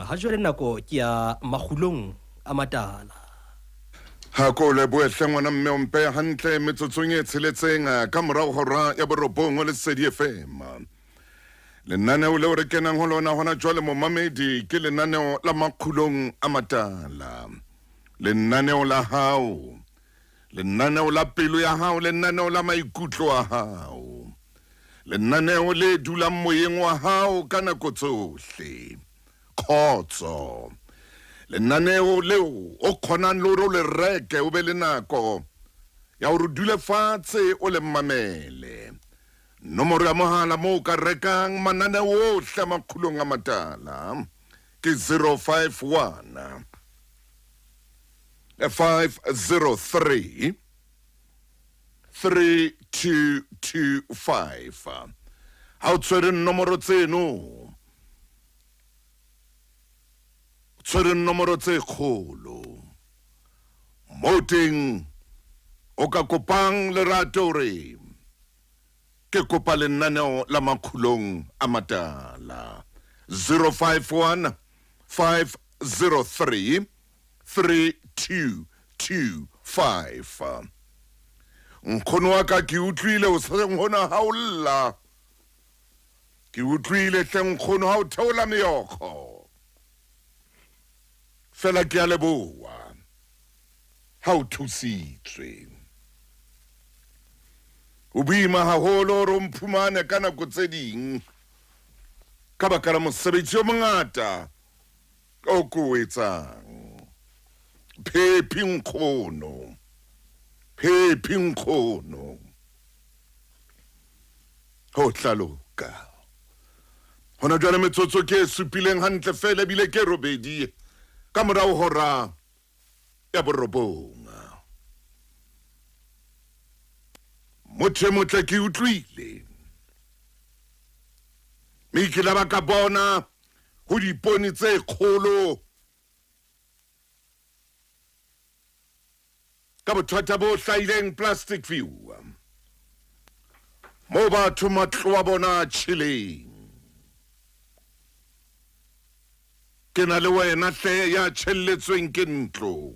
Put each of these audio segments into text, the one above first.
Ha jwale nako ke ya makgulong a matala. Ha ko lebohe hle ngwana mme o mpeya hantle metsotsong e tsheletseng ka morao hora ya borobong ho Lesedi FM. Lenaneo leo re kenang ho lona hona jwale momamedi ke lenaneo la makgulong a matala. Lenaneo la hao, lenaneo la pelo ya hao, lenaneo la maikutlo a hao. Lenaneo le dulang moyeng wa hao ka nako tsohle. Khotso. Lenaneo leo o kgonang le hore o le reke o be le nako ya hore o dule fatshe o le mamele. Nomoro ya mohala moo o ka rekang mananeo ohle a makgulong a matala ke 051 503 3225. Ha o tshwere nomoro tseno, tshwere nomoro tse kgolo moo teng o ka kopang lerato hore ke kopa lenaneo la makhulong a matala 051 503 3225. Nkgono wa ka ke utlwile o seng hona ha o lla. Ke utlwile hle nkgono ha o theola meokgo. Fela ke a leboha ha o thusitswe. O boima haholo hore o mphumane ka nako tse ding ka baka la mosebetsi o mongata o ko o etsang. Phephi nkgono, phephi nkgono. Ho tla loka. Hona jwale metsotso ke e supileng hantle fela ebile ke robedi ka morao hora ya borobong. Motho e motle ke utlwile. Mme ke la ba ka bona ho dipone tse kgolo ka bothata bo hlahileng Plastic View moo batho matlo a bona a tjheleng. Ke na le wena hle ya tjhelletsweng ke ntlo.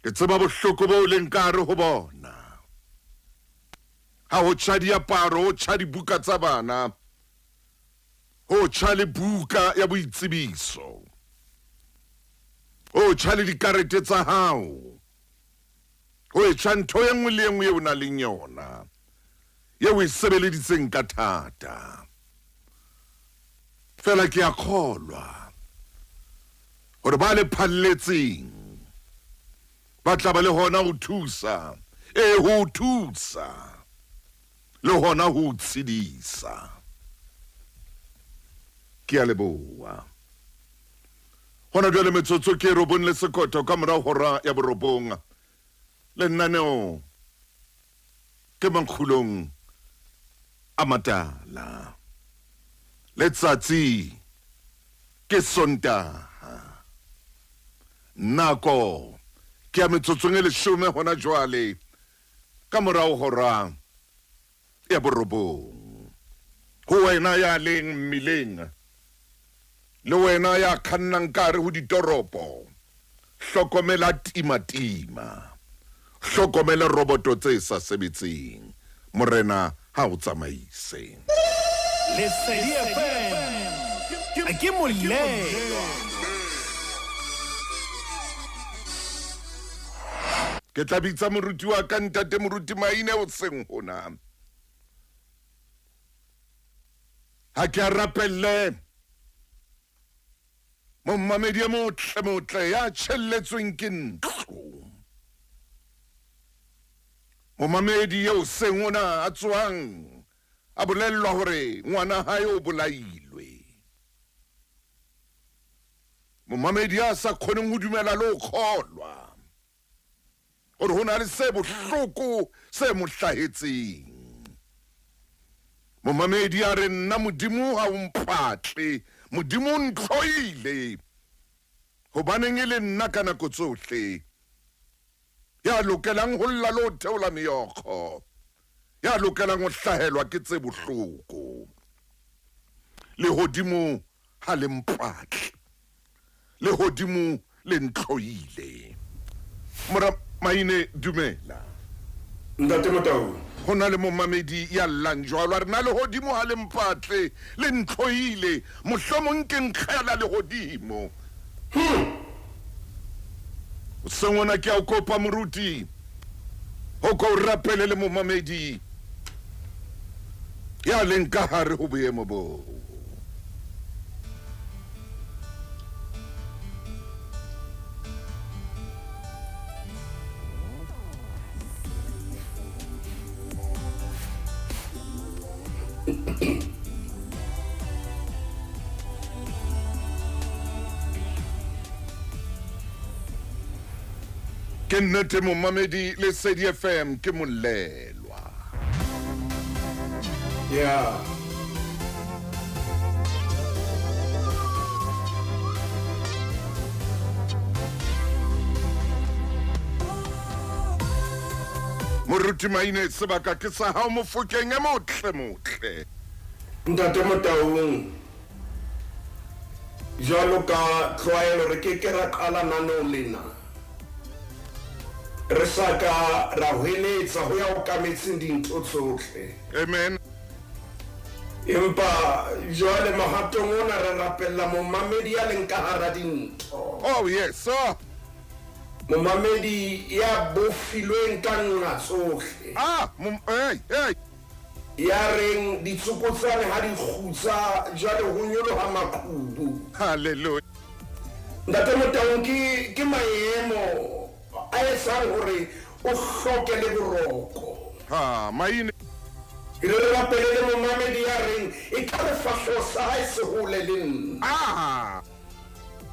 Ke tseba bohloko bo leng ka hare ho bona. Ha ho tjha diaparo, ho tjha dibuka tsa bana, ho tjha le buka ya boitsebiso, ho tjha le dikarete tsa hao, ho e tjha ntho e nngwe le e nngwe eo o nang leng yona, eo o e sebeleditseng ka thata. Fela ke a kgolwa hore ba le phalletseng ba tla ba le hona ho thusa, ee, ho o thusa le hona ho o tshedisa. Ke a leboha. Hona jwale metsotso ke robong le sekoto ka mora hora ya borobong. Lenaneo ke makgulong a matala. Letsatsi ke Sontaha. Nako ke ya metsotsong e leshome hona jwale ka morao hora ya borobong. Ho wena ya leng mmileng le wena ya kgannang ka hare ho ditoropo, hlokomela tima-tima. Hlokomele roboto tse sa sebetseng. Morena ha o tsamaise. Lesedi FM ke molelwa. Ke tla bitsa moruti wa ka ntate moruti Maine hoseng hona. Ha ke a rapelle Mommamedi e motle motle ya tjhelletsweng ke ntlo. Momamedi eo seng ona a tswang a bolellwa hore ngwana hae o bolailwe. Momamedi a sa kgoneng ho dumela le ho kgolwa hore ho na le se bohloko se mo hlahetseng. Momamedi a re nna Modimo ha o mphatle, Modimo o ntlhoile. Hobaneng e le nna ka nako tsohle ya lokelang ho lla le ho theola meokgo, ya lokelang ho hlahelwa ke tse bohloko? Lehodimo. ha le mpatle lehodimo le ntlhoile mora maine dumela ntate motau go na le momamedi ya llang jwalo a re na lehodimo ha le mpatle le ntlhoile mohlomong ke nkgela lehodimo hoseng ona ke a o kopa moruti go ko o rapele le momamedi ya leng ka gare go boemo boo. Ke nnete momamedi Lesedi FM ke molelwa. Yeah. Moruti Maine sebaka ke sa hao mofokeng e motle motle. Ntate Motaung, jwalo ka tlwaelo re ke ke ra qala naneo lena re sa ka ra hweletsa ho ya okametseng dintho tsohle. Amen. Empa jwale mohatong ona re rapella momamedi ya leng ka hara dintho. Oh yes sir. Momamedi ya bofilweng ka nqa tsohle. Ah, mom, hey, hey. Ya reng ditsokotsane ha di kgutsa jwale ho nyoloha maqhubu. Hallelujah. Ntate Motaung ke ke maemo a etsang hore o hloke le boroko. Ha, maine. E re re rapele le momamedi ya reng e ka re fahleho sa hae se hole le nna. Ah.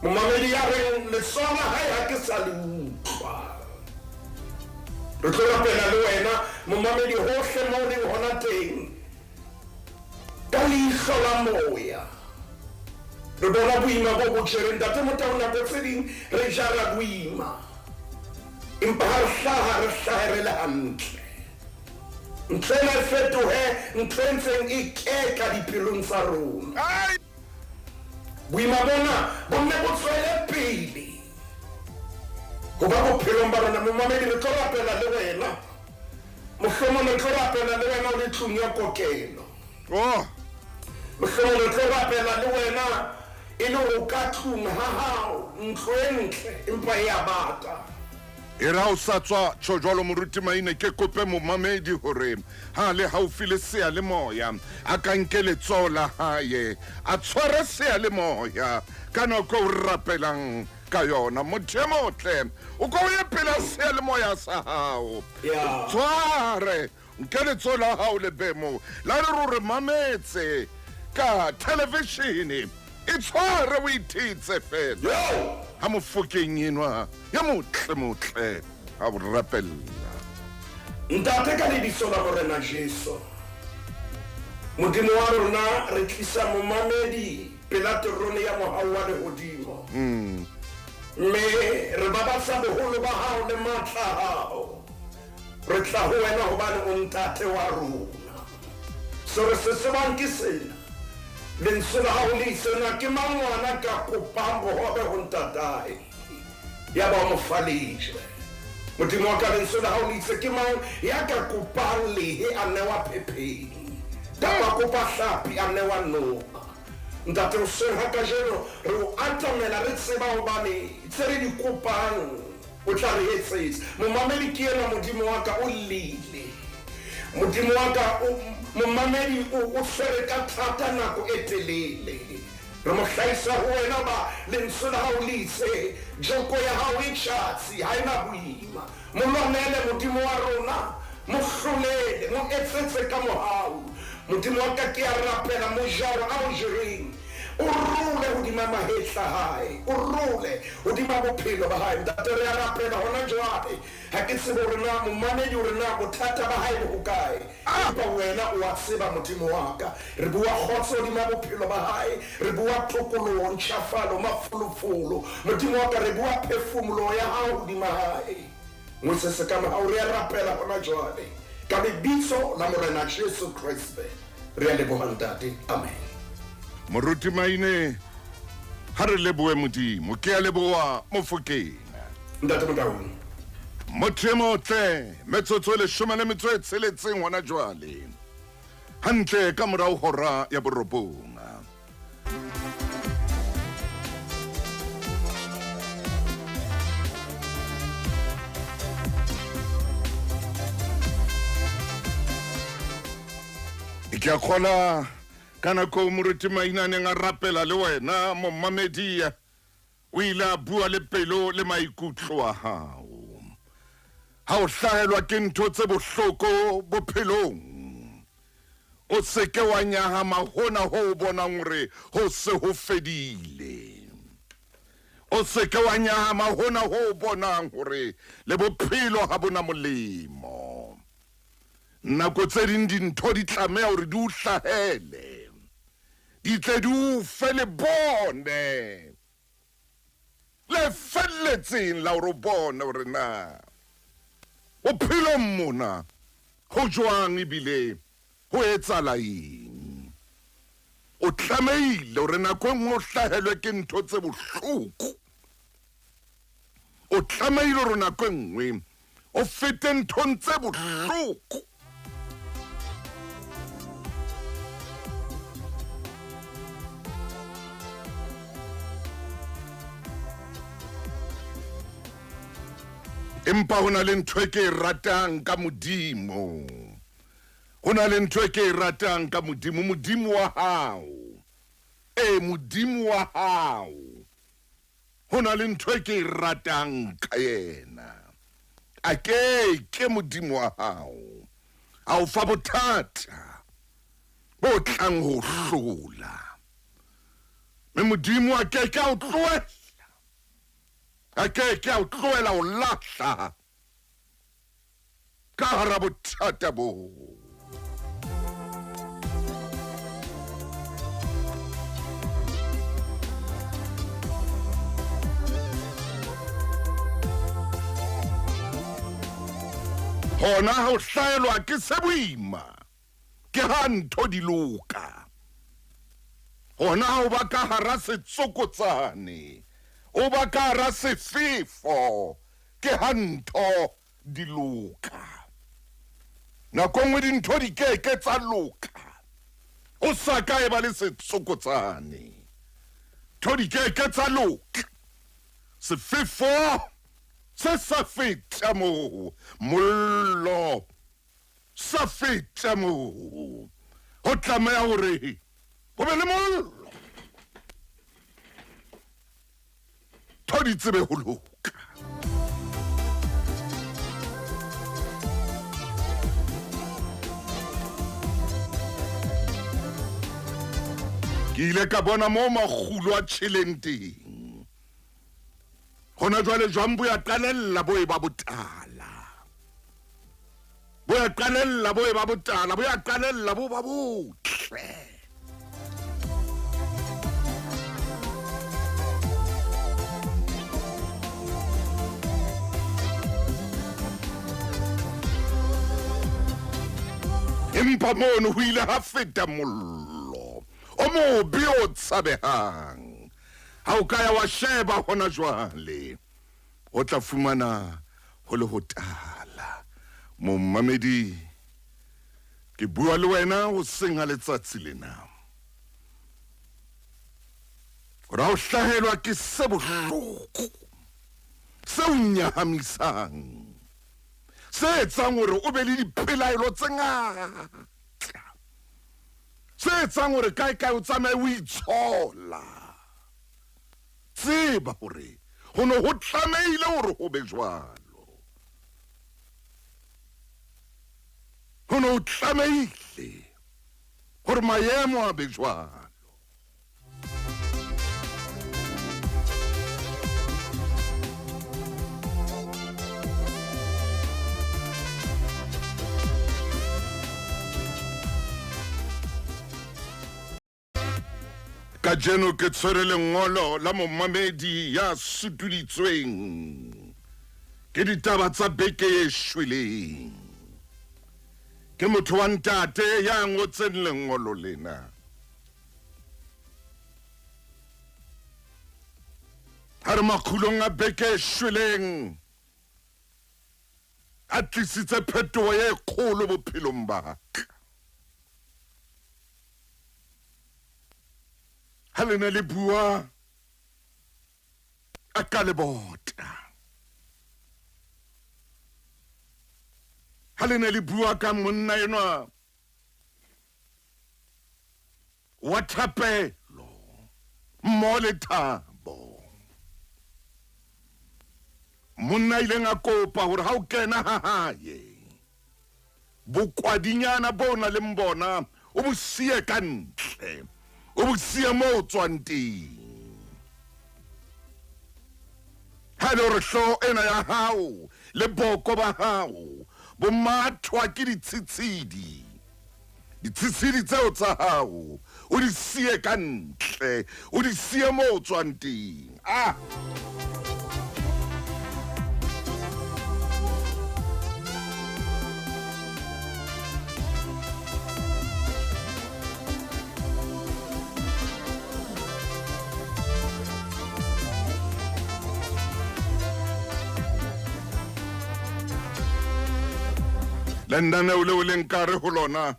Momamedi ya reng letsoho la hae ha ke sa le utlwa. Re tlo rapela le wena momamedi hohle mo o leng hona teng. Ka leihlo la moya re bona boima bo bo jereng. Ntate Motau, nako tse ding re jara boima, empa ha re hlaha re hlahe re le hantle. Ntho ena e fetohe ntho e ntseng e keka dipelong tsa rona. Boima bona bo nne bo tswele pele ho ba bophelong ba rona. Momamedi, re tlo rapela le wena. Mohlomong re tlo rapela le wena o le tlung ya kokelo. Oh. Mohlomong re tlo rapela le wena e le hore o ka tlung ha hao, ntlo e ntle empa e a bata. E re ha o sa tswa tjho jwalo Moruti Maine, ke kope momamedi hore ha a le haufi le seyalemoya a ka nke letsoho la hae a tshware seyalemoya ka nako eo re rapelang ka yona. Motho e motle, o ko o ye pela seyalemoya sa hao, Yeah. tshware nke letsoho la hao le be moo la re rore mametse ka thelevishene, e tshware o ithetse fela Yo! ha mofokeng enwa ya motle motle a o rapella. Ntate, ka lebitso la Morena Jesu, Modimo wa rona, re tlisa momamedi pela terone ya mohau wa lehodimo. Mme re babatsa boholo ba hao le matla a hao. Re tla ho wena hobane o Ntate wa rona. Seo re se tsebang ke sena, lentswe la hao le itse, Na ke mang ngwana ka kopang bohobe ho ntatae, yaba o mo fa lejwe? Modimo wa ka, lentswe la hao le itse, Ke mang ya ka kopang lehe a newa phepheng, kapa kopa hlapi a newa noha? Ntate, hoseng ha kajeno re o atamela re tseba hobane tse re di kopang o tla re etsetsa. Momamedi ke enwa, Modimo wa ka, o llile. Modimo wa ka, o, momamedi o, o tshwere ka thata nako e telele. Re mo hlahisa ho wena hoba Lentswe la hao le itse, Joko ya hao e tjhatsi, ha e na boima. Mo lwanele, Modimo wa rona, mo hlolele, mo etsetse ka mohau. Modimo wa ka, ke a rapela, mojaro a o jereng, o role hodima mahetla a hae, o role hodima bophelo ba hae. Ntate, re a rapela hona jwale. Ha ke tsebe hore na momamedi hore na bothata ba hae bo hokae, empa wena o a tseba, Modimo wa ka. Re bua kgotso hodima bophelo ba hae, re bua tokoloho, ntjhafalo, mafolofolo. Modimo wa ka, re bua phefumoloho ya hao hodima hae. Mosese ka mohau, re a rapela hona jwale, ka lebitso la Morena Jesu Kreste. Re a leboha, Ntate. Amen. Moruti Maine. Ha re lebohe Modimo. Ke a leboha Mofokeng. Ntate Motaung. Motho e motle, metsotso e 16 hona jwale. Hantle ka morao hora ya borobong. Ke a kgola ka nako moruti Maina a neng a rapela le wena momamedi, o ile a bua le pelo le maikutlo a hao. Ha o hlahelwa ke ntho tse bohloko bophelong, o se ke wa nyahama hona ho o bonang hore ho se ho fedile. O se ke wa nyahama hona ho o bonang hore le bophelo ha bona molemo. Nako tse ding dintho di tlameha hore di o hlahele, di tle di o fe lebone le felletseng la hore o bone hore na bophelong mona ho jwang ebile ho etsahala eng. O tlamehile hore nako e nngwe o hlahelwe ke ntho tse bohloko. O tlamehile hore nako e nngwe o fete nthong tse bohloko. Empa ho na le ntho e ke e ratang ka Modimo. Ho na le ntho e ke e ratang ka Modimo. Modimo wa hao. Ee, Modimo wa hao. Ho na le ntho e ke e ratang ka yena. A ke ke Modimo wa hao a o fa bothata bo tlang ho hlola. Mme Modimo a ke ke a o tlohela. A ke ke a o tlohela o lahla ka hara bothata boo. Hona ha o hlaelwa ke se boima, ke ha ntho di loka. Hona ha o ba ka hara setsokotsane, o ba ka hara sefefo, ke ha ntho di loka. Nako nngwe dintho di ke ke tsa loka o sa ka e ba le setsokotsane. Ntho di ke ke tsa loka sefefo se sa feta moo, mollo sa feta moo. Ho tlameha hore ho be le mollo, ntho di tsebe ho loka. Ke ile ka bona moo makgulo a tjheleng teng. Hona jwale jwang bo ya qalella bo e ba botala. Bo ya qalella bo e ba botala, bo ya qalella bo ba botle. Empa mono ho ile ha feta mollo o mobe o tshabehang. Ha o ka ya wa sheba hona jwale, o tla fumana ho le ho tala. Momamedi, ke bua le wena hoseng ha letsatsi lena. Hore ha o hlahelwa ke se bohloko, se o nyahamisang, se etsang hore o be le dipelaelo tse ngata, se etsang hore kae kae o tsamaye o itshola, tseba hore ho ne ho tlamehile hore ho be jwalo. Ho ne ho tlamehile hore maemo a be jwalo. Kajeno ke tshwere lengolo la momamedi ya sutuditsweng ke ditaba tsa beke e shweleng. Ke motho wa ntate ya ngotseng lengolo lena. A re makgulong a beke e shweleng a tlisitse phetoho e kgolo bophelong ba ka. Ha le ne le bua a ka le bota. Ha le ne le bua ka monna enwa wa thapelo mmoho le thabo. Monna a ileng a kopa hore ha o kena ha hae bokwadinyana bo na leng bona o bo siye ka ntle, o bo siye moo o tswang teng. Ha e le hore hlooho ena ya hao le boko ba hao bo mathwa ke ditshitshidi, ditshitshidi tseo tsa hao o di siye ka ntle, o di siye moo o tswang teng. Ah! Lenaneo leo le nkare ho lona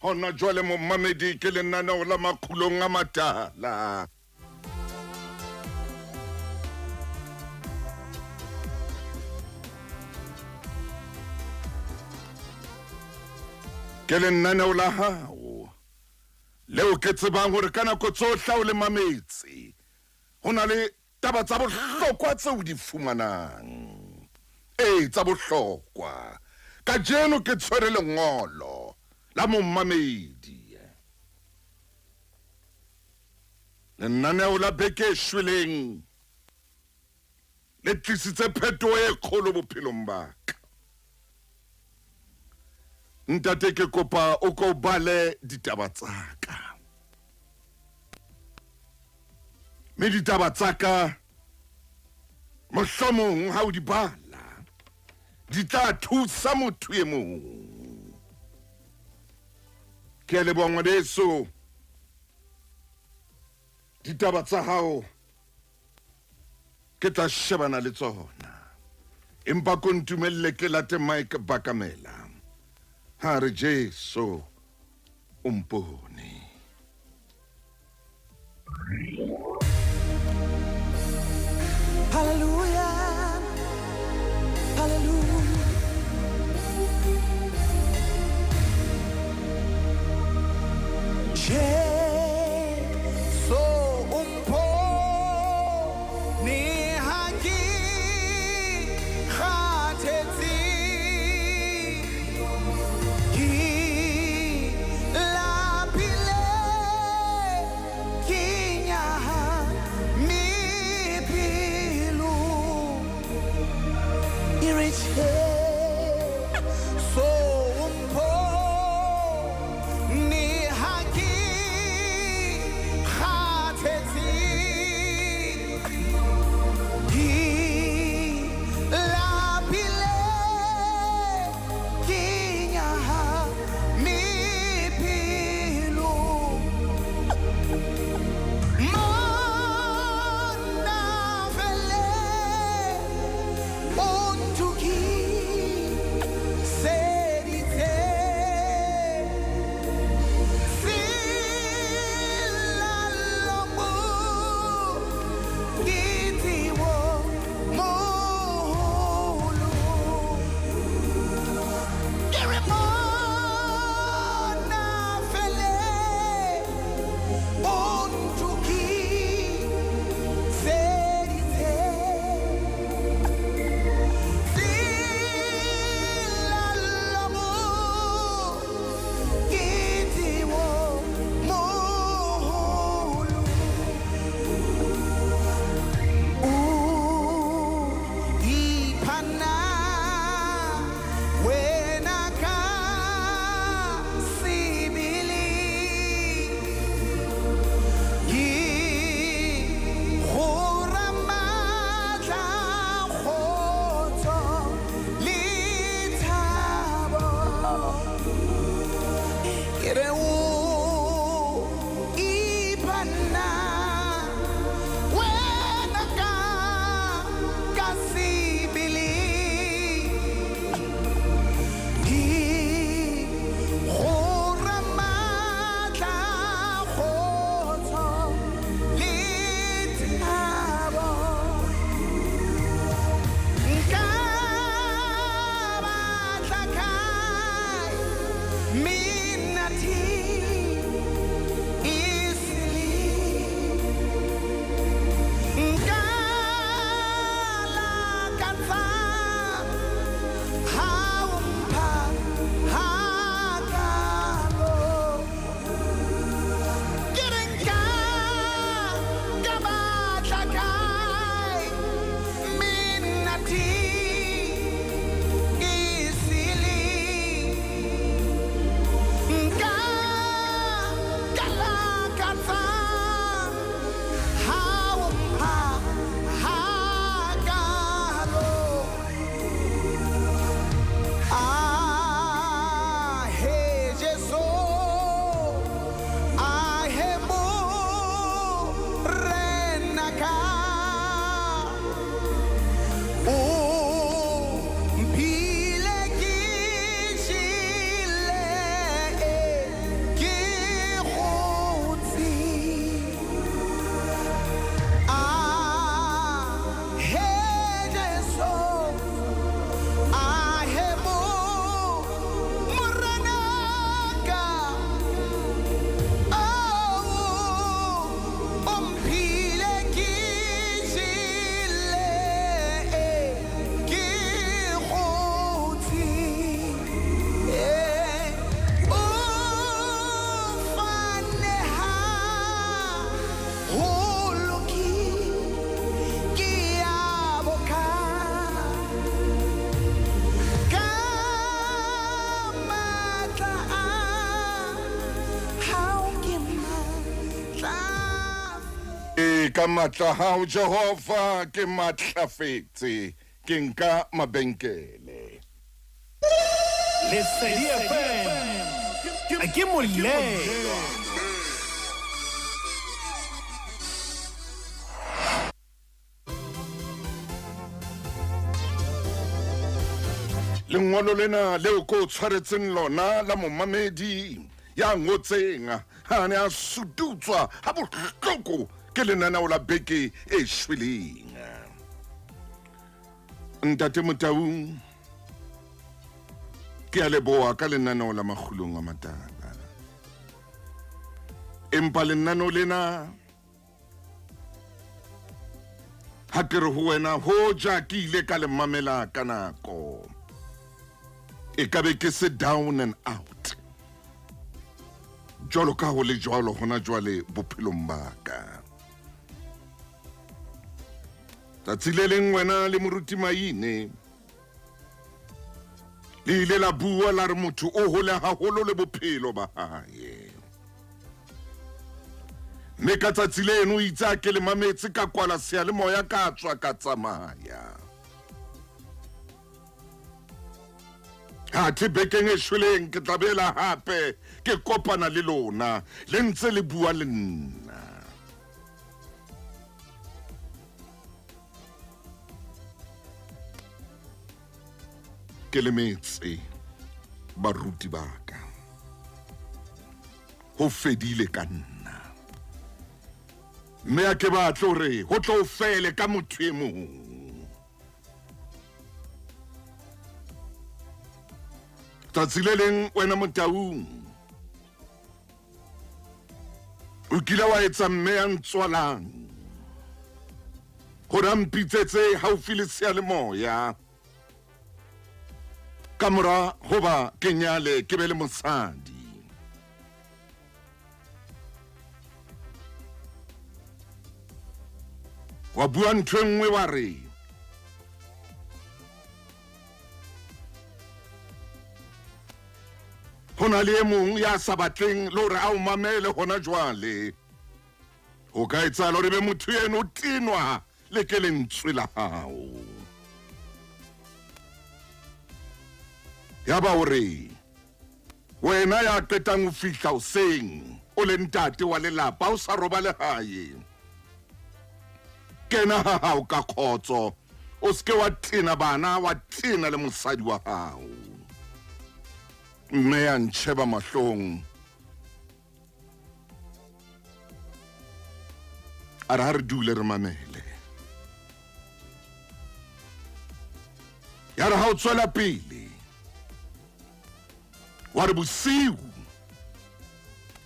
hona jwale momamedi ke lenaneo la makgulong a matala. Ke lenaneo la hao leo ke tsebang hore ka nako tsohle o le mametse ho na le taba tsa bohlokwa tseo di fumanang. Ee, tsa bohlokwa. Kajeno ke tshwere lengolo la momamedi. Lenaneo la beke e shweleng le tlisitse phetoho e kgolo bophelong ba ka. Ntate ke kopa o ko bale ditaba tsa ka. Mme ditaba tsa ka mohlomong ha o di bala di tla thusa motho e mong. Ke a leboha ngwaneso. Ditaba tsa hao ke tla shebana le tsona. Empa ko ntumelle ke late Mike Bakamela. Ha re Jesu o mpone. Hallelujah. Hallelujah. Jesu o mpone ha ke kgathetse. Ke lapile, ke nyahame. Morenaka, o mphile ke jele, ke kgotse. Ah, he Jesu, ah, he Morenaka, oh, o mphile ke jele, ke kgotse. O fane haholo ke a boka. Ka matla a hao ke matla. E ka matla hao Jehova ke matlafetse, ke nka mabenkele. Lesedi FM ke molelwa. Lengolo lena leo ko tshwaretseng lona la momamedi ya ngotseng ha ne a sututswa ha bohloko ke lenaneo la beke e shweleng. Ntate Motaung, ke a leboha ka lenaneo la Makgulong a Matala. Empa lenaneo lena ha ke re ho wena hoja ke ile ka le mamela ka nako, e ka be ke se down and out jwalo ka ho le jwalo hona jwale bophelong ba ka. Tsatsi le leng wena le moruti Maine le ile la bua la re motho o hole haholo le bophelo ba hae. Mme ka tsatsi leno o itse a ke le mametse ka kwala seyalemoya ka tswa ka tsamaya. Athe bekeng e shweleng ke tla boela hape ke kopana le lona le ntse le bua le nna. Ke lemetse baruti ba ka, ho fedile ka nna, mme a ke batle hore ho tlo fele ka motho e mong. Tsatsi le leng wena Motaung o kile wa etsa mme ya ntswalang hore a mpitsetse haufi le seyalemoya ka mora hoba ke nyale ke be le mosadi. Wa bua ntho e nngwe wa re ho na le e mong ya sa batleng le hore a o mamele hona jwale. Ho ka etsahala hore be motho eno o tenwa le ke lentswe la hao. Ya ba hore wena ya qetang ho fihla hoseng o le ntate wa lelapa o sa robale hae, kena ha hao ka kgotso, o se ke wa tena bana, wa tena le mosadi wa hao. Mme ya ntjheba mahlong a re ha re dule re mamele. Ya re ha o tswela pele wa re bosiu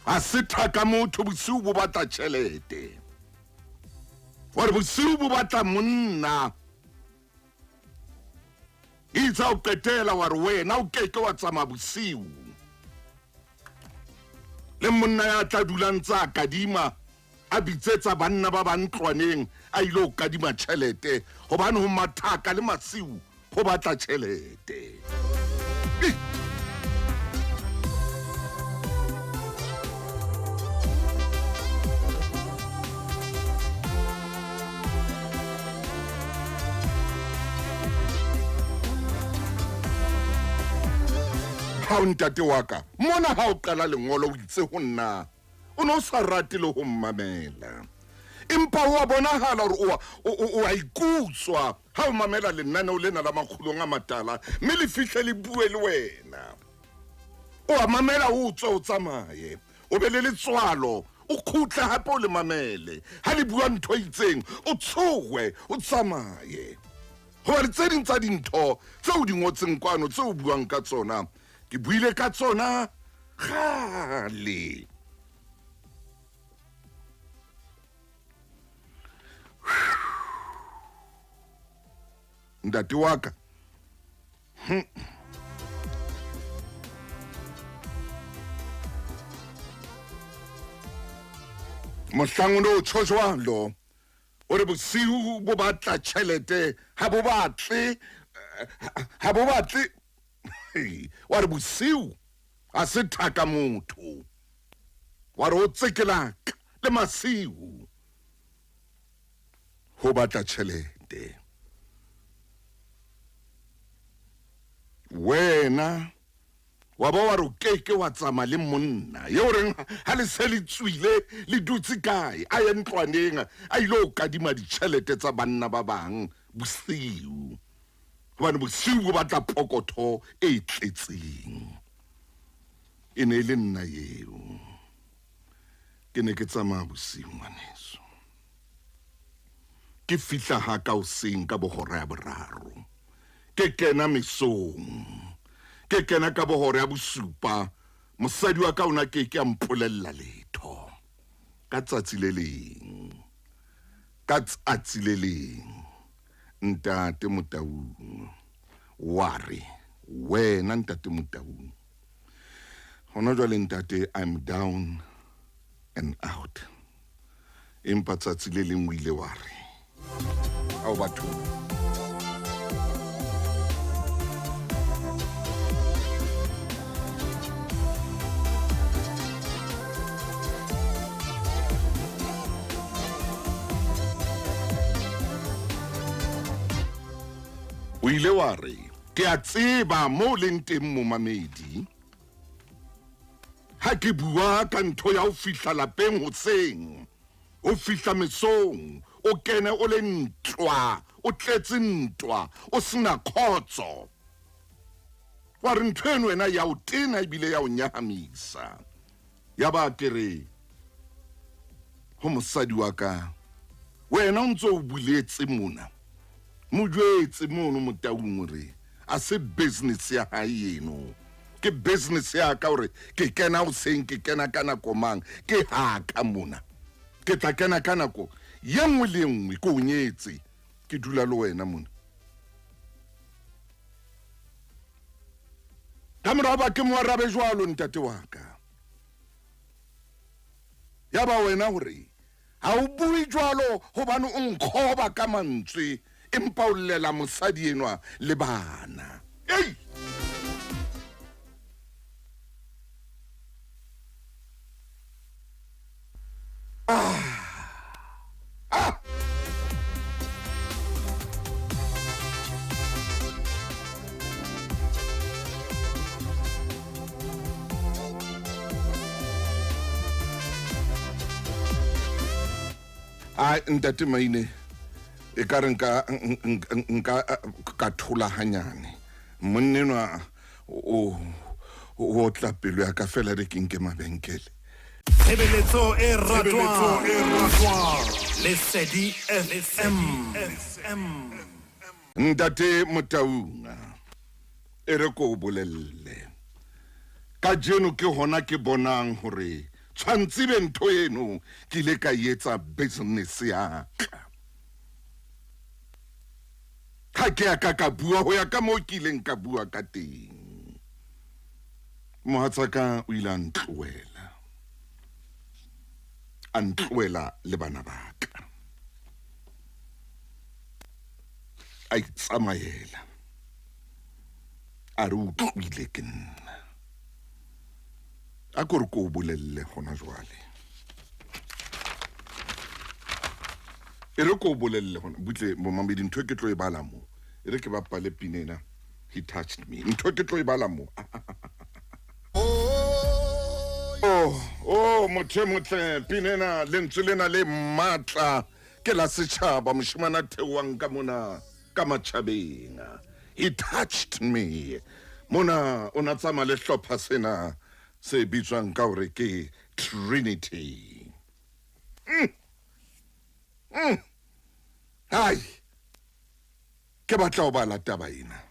ha se thaka motho, bosiu bo batla tjhelete. Wa re bosiu bo batla monna. Itse o qetela wa re wena o keke wa tsamaya bosiu le monna ya tla dulang tsa kadima a bitsetsa banna ba ba ntlwaneng a ile ho kadima tjhelete, hobane ho mathaka le masiu ho batla tjhelete. Ha o ntate wa ka mona ha o qala lengolo o itse ho nna o no sa rate le ho mmamela, Empa ho a bonahala hore o a ikutswa ha o mamela lenaneo lena la Makgulong a Matala, mme le fihle le bue le wena. O a mamela, o tswe o tsamaye, o be le letswalo, o kgutle hape o le mamele. Ha le bua ntho e itseng, o tshohe, o tsamaye. Hobane tse ding tsa dintho tse o di ngotseng kwano, tse o buang ka tsona, ke buile ka tsona kgale. Ntate wa ka. Mohlang o ne o tjho jwalo, o re bosiu bo batla tjhelete, ha bo batle, ha bo batle. Wa re bosiu ha se thaka motho. Wa re o tsekelaka le masiu ho batla tjhelete. Wena wa ba wa re o keke wa tsamaya le monna eo reng ha le se le tswile le dutse kae, a ye ntlwaneng a ile ho kadima ditjhelete tsa banna ba bang bosiu, hobane bosiu bo batla pokotho e tletseng. E ne e le nna eo, ke ne ke tsamaya bosiu ngwaneso, ke fihla ha ka hoseng ka bohora ya boraro, ke kena mesong, ke kena ka bohora ya bosupa. Mosadi wa ka ona ke ke a mpolella letho. Ka tsatsi le leng, ka tsatsi le leng, ntate Motaung wa re, wena ntate Motaung, hona jwale ntate, I'm down and out. Empa tsatsi le leng o ile wa re, ao batho, o ile wa re, ke a tseba mo leng teng momamedi, ha ke bua ka ntho ya ho fihla lapeng hoseng, o fihla mesong, o kene o le ntwa, o tletse ntwa, o sena khotso. Wa re ntho eno wena ya o tena ebile ya o nyahamisa. Ya ba ke re ho mosadi wa ka, wena o ntso o buletse mona, mo jwetse mono Motaung hore a se business ya hae eno, ke business ya ka hore ke kena hoseng, ke kena ka nako mang, ke haka mona, ke tla kena ka nako ye nngwe le nngwe, ke o nyetse, ke dula le wena mona. Ka morao ba ke mo arabe jwalo ntate wa ka. Ya ba wena hore ha o bue jwalo hobane o nkgoba ka mantswe, empa o llela mosadi enwa le bana. Ei! Ah! A ntate Maine, e ka re nka ka thola hanyane. Monna enwa o otla pelo ya ka fela re ke nke mabenkele. Tshebeletso e ratwang, Lesedi FM. Ntate Motaung, e re ko o bolelle. Kajeno ke hona ke bonang hore tshwantse be ntho eno ke ile ka etsa business ya ka. Ha ke a ka ka bua ho ya ka moo ke ileng ka bua ka teng. Mohatsaka o ile a ntlohela, a ntlohela le bana ba ka, a itsamaela, a re utlwile ke nna. A ko re ko o bolelle hona jwale, e re ko o bolelle hona butle momamedi, ntho ke tlo e bala mo, e re ke bapale pina ena, He Touched Me, ntho ke tlo e bala mo. Oh, oh, motho e motle, pina ena, lentswe lena le matla ke la setšhaba, mošemane a theoang ka mona ka matšhabeng. He touched me. Mona o na tsamaya le hlopha sena se bitswang ka hore ke Trinity. Hai, ke batla ho bala taba ena.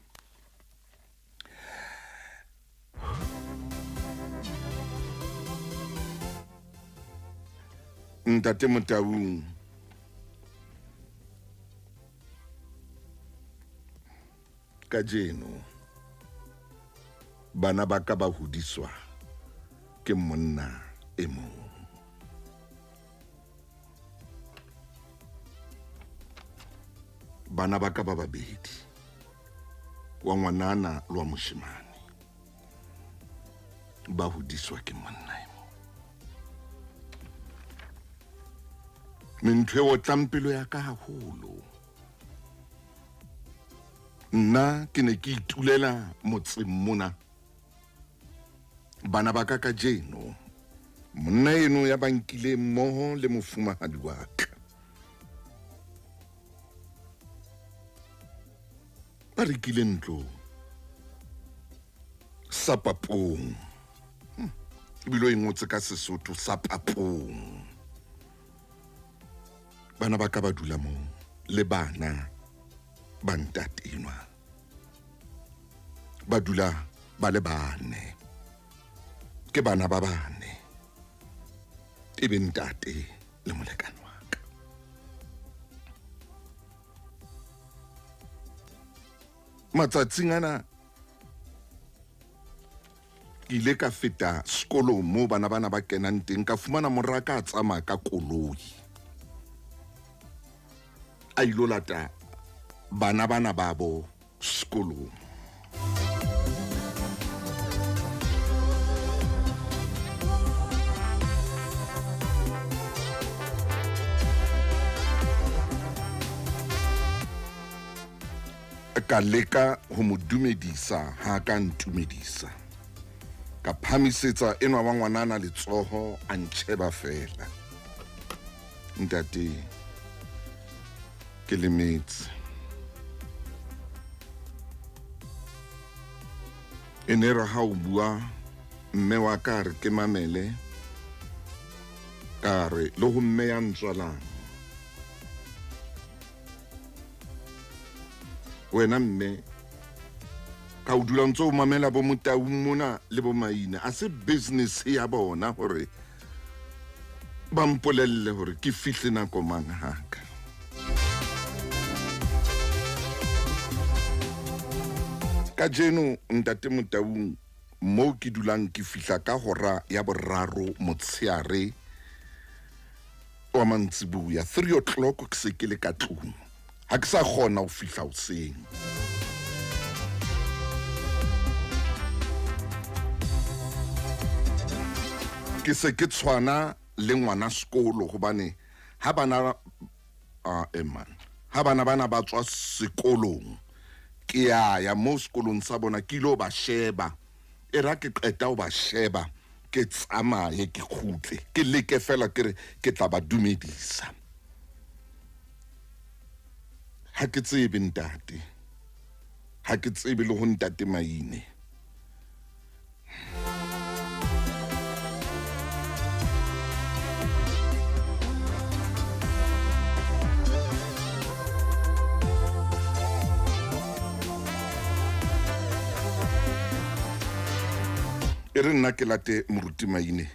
Ntate Motaung, kajeno bana ba ka ba hodiswa ke monna e mong. Bana ba ka ba babedi, wa ngwanana le wa moshemane, ba hodiswa ke monna e mong. Mme ntho e otlang pelo ya ka haholo, nna ke ne ke itulela motseng mona, bana ba ka kajeno monna eno ya ba nkile mmoho le mofumahadi wa ka, ba rekile ntlo sa Papong, ebile o e ngotse ka Sesotho, sa Papong. Bana ba ka ba dula moo le bana ba ntate enwa, ba dula ba le bane, ke bana ba bane, e be ntate le molekane wa ka. Matsatsing ana ke ile ka feta sekolong moo bana bana ba kenang teng, ka fumana moraka a tsamaya ka koloi a ilo lata bana bana babo sekolong. Ka leka ho mo dumedisa, ha ka ntumedisa. Ka phamisetsa enwa wa ngwanana letsoho, a ntjheba fela. Ntate, ke lemetse. E ne re ha o bua, mme wa ka re ke mamele, ka re le ho mme ya ntswalang. Wena mme, ka o dula ntse o mamela bo Motaung mona le bo Maina, a se business ya bona hore ba mpolelle hore ke fihle nako mang haka. Kajeno ntate Motaung, moo ke dulang ke fihla ka hora ya boraro motsheare wa mantsibuya, 3 o'clock ke se ke le ka tlung. Ha ke sa kgona ho fihla hoseng. Ke se ke tshwana le ngwana sekolo, hobane ha bana ha bana bana ba tswa sekolong, ke ya ya mo sekolong sa bona, ke ilo ba sheba. E ra ke qeta ho ba sheba, ke tsamaye ke kgutle, ke leke fela ke re ke tla ba dumedisa. Ha ke tsebe ntate, ha ke tsebe le ho ntate Maine. E re nna ke late moruti Maine,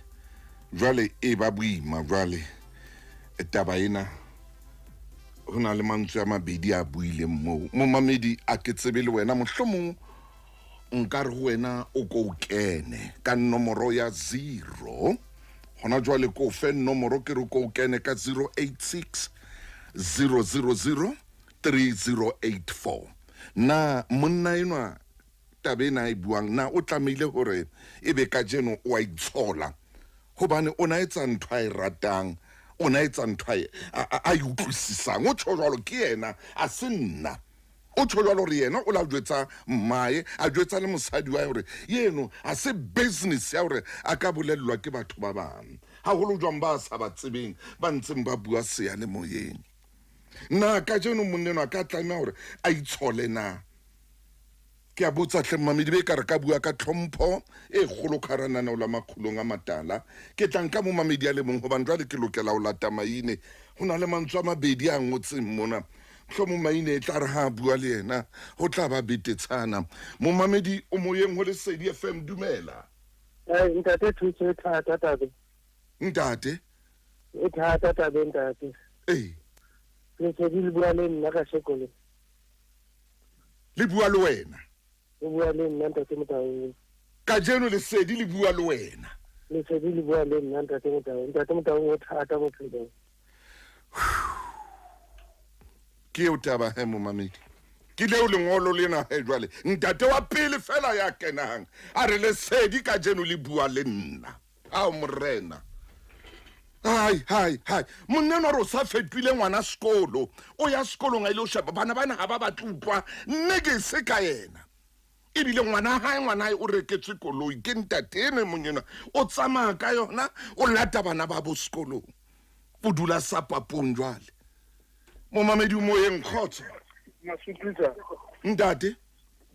jwale e ba boima, jwale taba ena ho na le mantswe a mabedi a buileng moo. Momamedi, a ke tsebe le wena, mohlomong nka re ho wena o ko o kene ka nomoro ya 0. Hona jwale ko fe nomoro, ke re ko o kene ka 086 000 3084. Na monna enwa taba ena e buang, na o tlamehile hore ebe kajeno o a itshola, hobane o na etsa ntho a e ratang, o na etsa ntho a e utlwisisang. O tjho jwalo ke yena, a se nna. O tjho jwalo hore yena o la jwetsa mmae, a jwetsa le mosadi wa hae hore yeno ha se business ya hore a ka bolellwa ke batho ba bang, haholo jwang ba sa ba tsebeng, ba ntseng ba bua seyalemoyeng. Na kajeno monna enwa a ka tlameha hore a itshole na? Ke a botsa hle mmamedi, be ka re ka bua ka tlhompho e kgolo ka hara naneo la Makgulong a Matala. Ke tla nka momamedi a le mong hobane jwale ke lokela ho lata maine. Ho na le mantswe a mabedi a ngotseng mona. Mohlomong maine e tla re ha a bua le yena ho tla ba betetshana. Momamedi o moyeng ho Lesedi FM, dumela. Hey, ntate thuso e thata tabe. Ntate? E thata tabe ntate. Ee. Lesedi le bua le nna ka sheko le. Le bua le wena? Le bua le nna ntate Motaung. Kajeno Lesedi le bua le wena? Lesedi le bua le nna ntate Motaung. Ntate Motaung o thata bophelong. Ke eo taba he momamedi. Ke leo lengolo lena he jwale. Ntate wa pele fela ya kenang a re Lesedi kajeno le bua le nna. Ao morena. Hai hai hai. Monna enwa re o sa fetohile ngwana sekolo. O ya sekolong a ile ho sheba bana bana ha ba batle utlwa nne ke se ka yena. Ebile ngwana hae ngwana hae o reketswe koloi ke ntate eno e mong enwa. O tsamaya ka yona o lata bana ba bo sekolong. O dula sa papong jwale. Momamedi o moyeng, kgotso. Masuputsa. Ntate.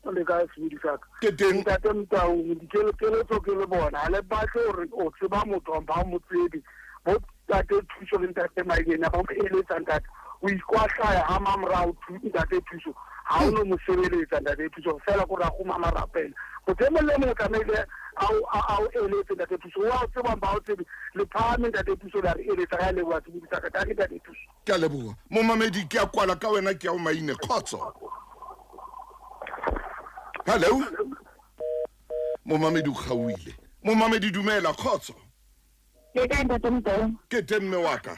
O le kae sebodi sa ka? Ke teng. Ntate Motaung, dikeletso ke le bona. Ha le batle hore o tseba motho ba mo tsebe. Bo ntate Thuso le ntate Mailena ba mo eletsa ntate. O ikwahlaya ha mamorao ntate Thuso. Ha o no mo sebeletsa ntate Thuso fela ko ra kgoma marapela. Motho e mong le mong o tlamehile a o eletse ntate Thuso. Wa o tseba ba o tsebe. Le phahame ntate Thuso la re eletsa ka leboha sebodi sa ka. Ntate ntate Thuso. Ke a leboha. Momamedi ke a kwala ka wena ke ya o maine. Kgotso. Hello. Momamedi o kgaohile. Momamedi dumela kgotso. Ke kae ntate Motaung? Ke teng mme wa ka.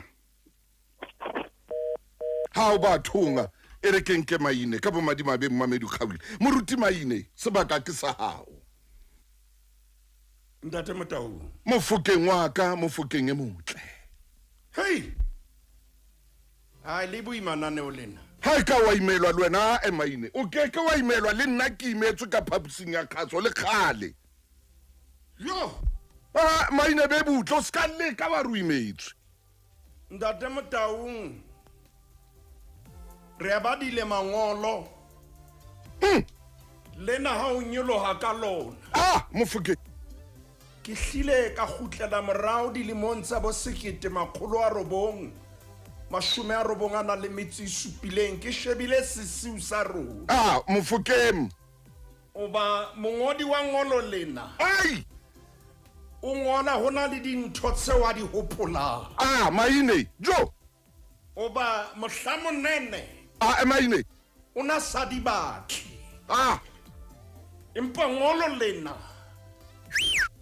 Ha o ba thonga e re ke nke maine ka bomadimabe momamedi o kgaohile. Moruti Maine sebaka ke sa hao. Ntate Motaung. Mofokeng wa ka, mofokeng e motle. Hey. Ai le boima naneo lena. Ha e ka wa imelwa le wena e Maine. O ke ke wa imelwa le nna ke imetswe ka phaposing ya kgaso le kgale. Yo. Ah Maine be butle o ska leka wa re o imetswe. Ntate Motaung. Re a badile mangolo. Lena ha o nyoloha ka lona. Ah mofokeng. Ke hlile ka kgutlela morao dilemong tsa bo sekete makgolo a robong. Mashome a robong a nang le metso e supileng ke shebile sesiu sa rona. Ah mofokeng. Oba mongodi wa ngolo lena. Ai. O ngola ho na le dintho tseo a di hopolang. Ah Maine jo. Oba mohla monene. Ah Maine. O na sa di batle. Ah. Empa ngolo lena.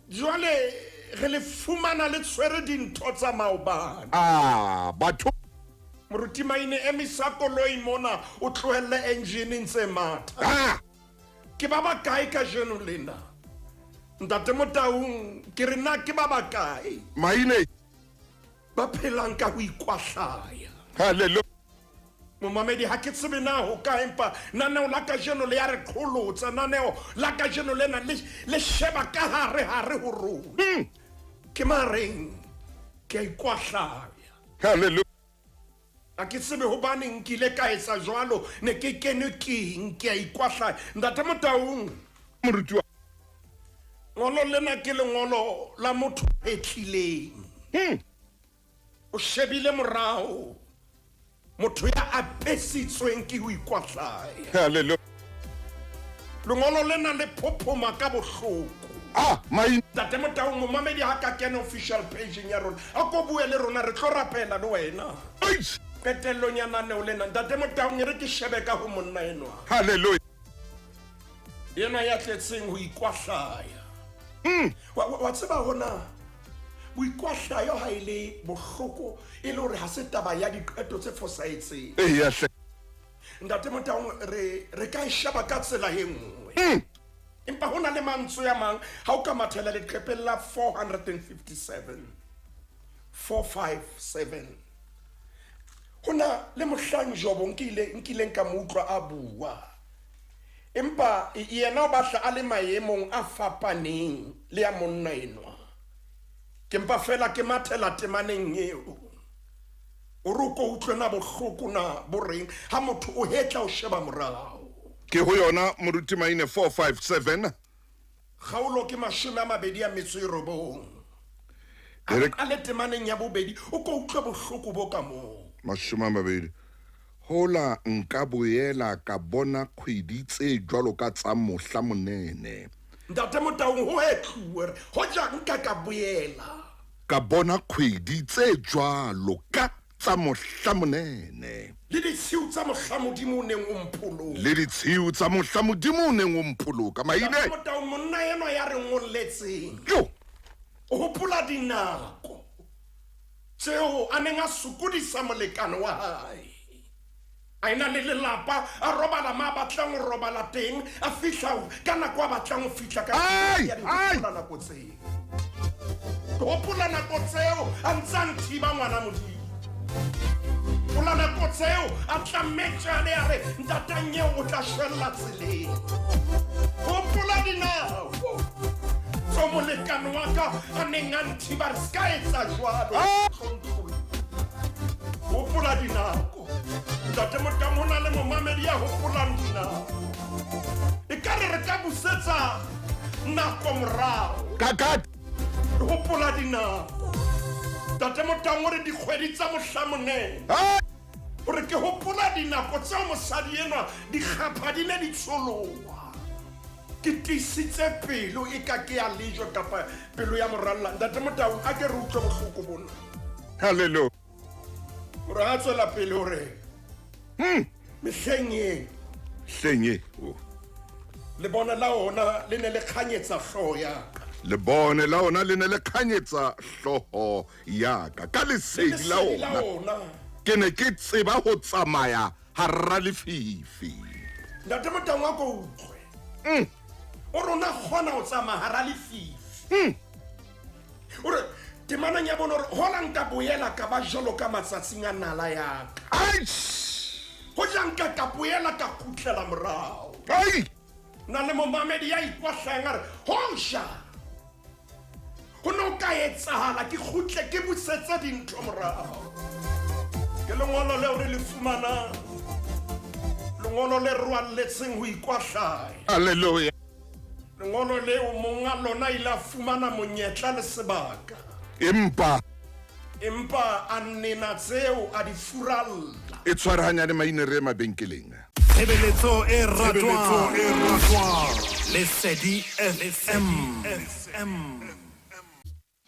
Jwale re le fumana le tshwere dintho tsa maobane. Ah batho. Moruti Maine emisa koloi mona o tlohelle engine ntse matha. Ah. Ke ba bakae kajeno lena? Ntate Motaung ke re na ke ba bakae? Maine. Ba phelang ka ho ikwahlaya. Hallelujah. Momamedi ha ke tsebe na ho kae empa naneo la kajeno le ya re qholotsa. Naneo la kajeno lena le sheba ka hare hare ho rona. Ke mareng ke a ikwahlaya. Hallelujah. Ha ke tsebe hobaneng ke ile ka etsa jwalo, ne ke kenwe keng, ke a ikwahlaya. Ntate Motaung. Moruti wa. Ngolo lena ke lengolo la motho e tlileng. O shebile morao. Motho ya apesitsweng ke ho ikwahlaya. Hallelujah. Lengolo lena le phophoma ka bohloko. Ah, mai. Ntate Motaung, momamedi ha ka kena official page-eng ya rona. A ko bue le rona, re tlo rapela le wena. Eish. Qetellong ya naneo lena, Ntate Motaung, e re ke shebe ka ho monna enwa. Hallelujah. Yena ya tletseng ho ikwahlaya. Wa tseba hona boikwahlayo ha e le bohloko e le hore ha se taba ya diqeto tse fosahetseng. Eya hle. Ntate Motaung, re ka e sheba ka tsela e nngwe. Empa ho na le mantswe a mang ha o ka mathela leqepheng la 457. 457. Ho na le mohlang Jobo nkileng ka mo utlwa a bua, empa yena o batla a le maemong a fapaneng le ya monna enwa. Ke mpa fela ke mathela temaneng eo. O re o ko utlwe na bohloko na bo reng ha motho o hetla o sheba morao. Ke ho yona Moruti Maine 457. Kgaolo ke 29. A le temaneng ya bobedi o ko utlwe bohloko bo ka moo. 20. Hola nka boela ka bona kgwedi tse jwalo ka tsa mohla monene. Ntate Motaung ho etluwe hoja nka ka boela. Ka bona kgwedi tse jwalo ka tsa mohla monene. Le ditshiu tsa mohla Modimo o neng o mpholoka. Le ditshiu tsa mohla Modimo o neng o mpholoka. Maine. Ntate Motaung monna enwa ya re ngolletseng. Jo. O hopola dinako tseo a neng a sokodisa molekane wa hae. A ena le lelapa, a robala ma batlang ho robala teng, a fihla ka nako a batlang ho fihla ka hopola nako tseo. Hopola nako tseo a ntse a nthiba ngwana Modimo. Hopola nako tseo a tlamme tjale a re ntatang eo o tla shwella tseleng. Hopola dinako tseo molekane wa ka a neng a nthiba re ska etsa jwalo. Hopola dinako. Ntate Motaung ho na le momamedi ya hopolang dinako. E ka re re ka busetsa nako morao. Ka hopola dinako. Ntate Motaung o re dikgwedi tsa mohla monene. O re ke hopola dinako tseo mosadi enwa dikgapha di ne di tsholoha. Ke tiisitse pelo e ka ke ya lejwe kapa pelo ya moralla. Ntate Motaung a ke re utlwe bohloko bona. Hallelujah. O re a tswela pele hore mehleng e hleng e lebone la ona le ne le kganyetsa hlooho ya ka. Lebone la ona le ne le kganyetsa hlooho ya ka. Ka lesedi la ona ke ne ke tseba ho tsamaya hara lefifi. Ntate Motaung a ko utlwe. O rona kgona ho tsamaya hara lefifi. O re temanang ya bona hore hola nka boela ka ba jwalo ka matsatsing a nala ya ka. Hoja nka ka boela ka kgutlela morao. Na le momamedi ya ikwahlayang a re hoja ho no ka etsahala ke kgutle ke busetse dintho morao. Ke lengolo leo re le fumanang, lengolo le rwalletseng ho ikwahlaya. Hallelujah. Lengolo leo monga lona ile a fumana monyetla le sebaka. Empa a nena tseo a di furalla. E tshwarahanya le maine re mabenkeleng. Tshebeletso e ratwang Lesedi FM.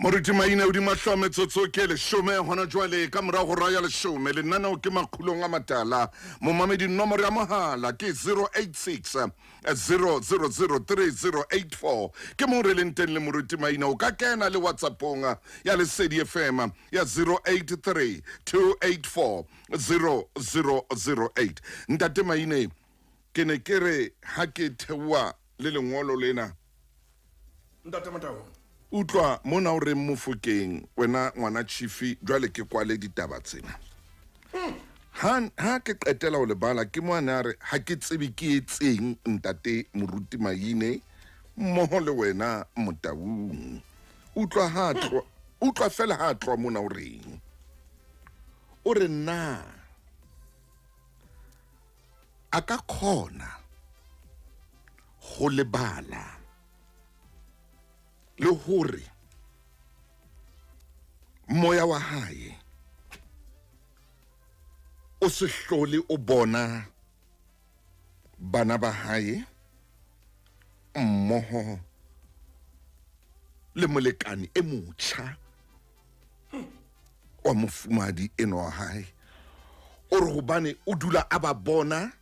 Moruti Maine o di mahlo a metsotso ke 10 hona jwale ka morao ho hora ya 10. Lenaneo ke Makgulong a Matala. Momamedi nomoro ya mohala ke 086 000 3084. Ke mo re leng teng le Moruti Maine. O ka kena le WhatsAppong ya Lesedi FM ya 083 284 0008. Ntate Maine, ke ne ke re ha ke theoha le lengolo lena. Ntate Motaung. Utlwa mona o reng Mofokeng wena ngwana chifi jwale ke kwale ditaba tsena. Ha ke qetela ho lebala ke mo ana re ha ke tsebe ke etseng ntate Moruti Maine mmoho le wena Motaung. Utlwa ha tlo utlwa fela ha tlo mona o reng. O re na a ka kgona ho lebala le hore moya wa hae o se hlole o bona bana ba hae mmoho le molekane e motjha wa mofumadi enwa wa hae. O re hobane o dula a ba bona,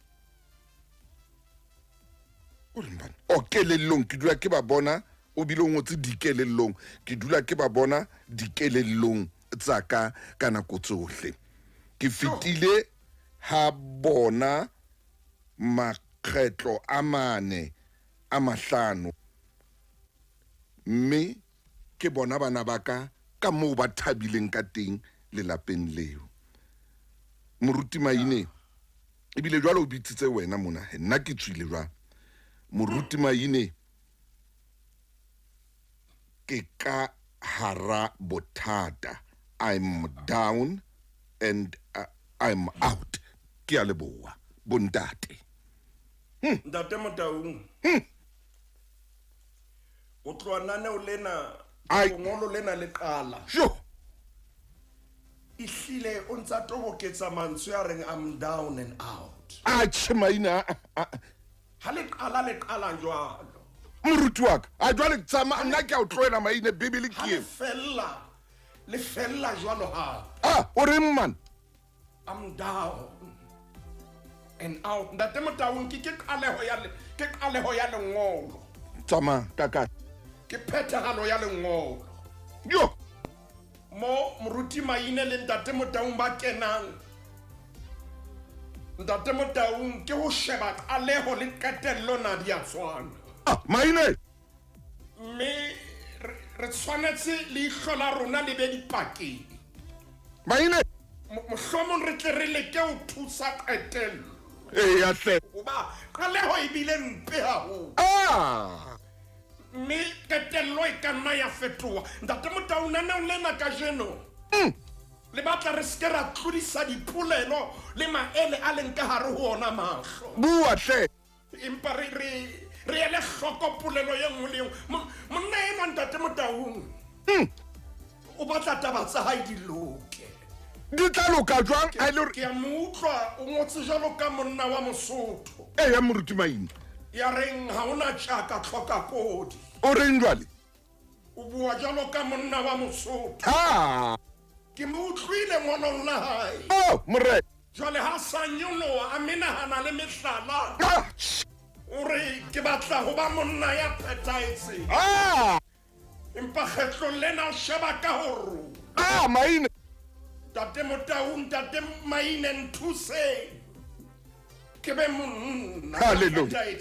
o re bana o kelellong ke dula ke ba bona, o bile o ngotse dikelellong, ke dula ke ba bona dikelellong tsa ka ka nako tsohle. Ke fetile ha bona makgetlo a 4 a 5, mme ke bona bana ba ka ka moo ba thabileng ka teng lelapeng leo. Moruti Maine ebile jwale o bitsitse wena mona nna ke tswile jwang. Moruti Maine ke ka hara bothata. I'm down and I'm out. Ke a leboha bontate. Ntate Motaung. O tloha naneo lena, lengolo lena le qala. Sure. Ehlile o ntsa toboketsa mantswe a reng I'm down and out. Atjhe Maina. Ha le qala le qala jwalo. Moruti wa ka, a jwale tsamaya nna ke a o tlohela Maine, Bibele ke eo. Ha le fella jwalo hape. Ah, o reng man? I'm down and out. Ntate Motaung ke qaleho ya ke qaleho ya lengolo. Tsamaya kaka. Ke phethahalo ya lengolo. Yo. Mo Moruti Maine le Ntate Motaung ba kenang. Ntate Motaung ke ho sheba qaleho le qetello na di a tshwana. Ah, Maine. Mme re tshwanetse leihlo la rona le be dipakeng. Maine. Mohlomong re tle re leke ho thusa qetello. Eya hle. Hoba qaleho e bile mpe haholo. Ah. Mme qetello e ka nna ya fetoha. Ntate Motaung naneong lena kajeno. Le batla re se ke ra tlodisa dipolelo le maele a leng ka hare ho ona mahlo. Bua hle. Empa re re ele hloko polelo e nngwe le e nngwe. Monna enwa Ntate Motaung. O batla taba tsa hae di loke. Di tla loka jwang? Ke a mo utlwa o ngotse jwalo ka monna wa Mosotho. Eya Moruti Maine. Ya reng ha ona tjaka tlhoka kodi. O reng jwale? O bua jwalo ka monna wa Mosotho. Ha. Ke mo utlwile ngolong la hae. Oh, morena. Jwale ha sa nyoloha a menahana le mehlala. O re ke batla ho ba monna ya phethahetseng. Ah. Empa kgetlong lena o sheba ka ho rona. Ah, Maine. Ntate Motaung, Ntate Maine nthuseng. Ke be monna. Hallelujah.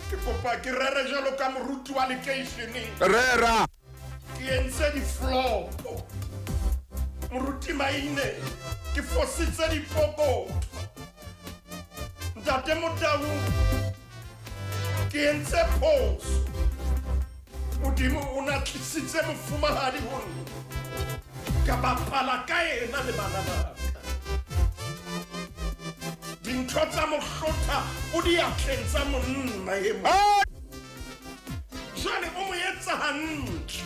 Ke kopa ke rere jwalo ka moruti wa lekeisheneng. Rera. Ke entse diflopo. Moruti Maine, ke fositse dipokotho. Ntate Motaung, ke entse phoso. Modimo o na tlisitse mofumahadi ho nna. Ka bapala ka yena le bana ba ka. Dintho tsa mohlotha o diatleng tsa monna e mong. Jwale o mo etsa hantle.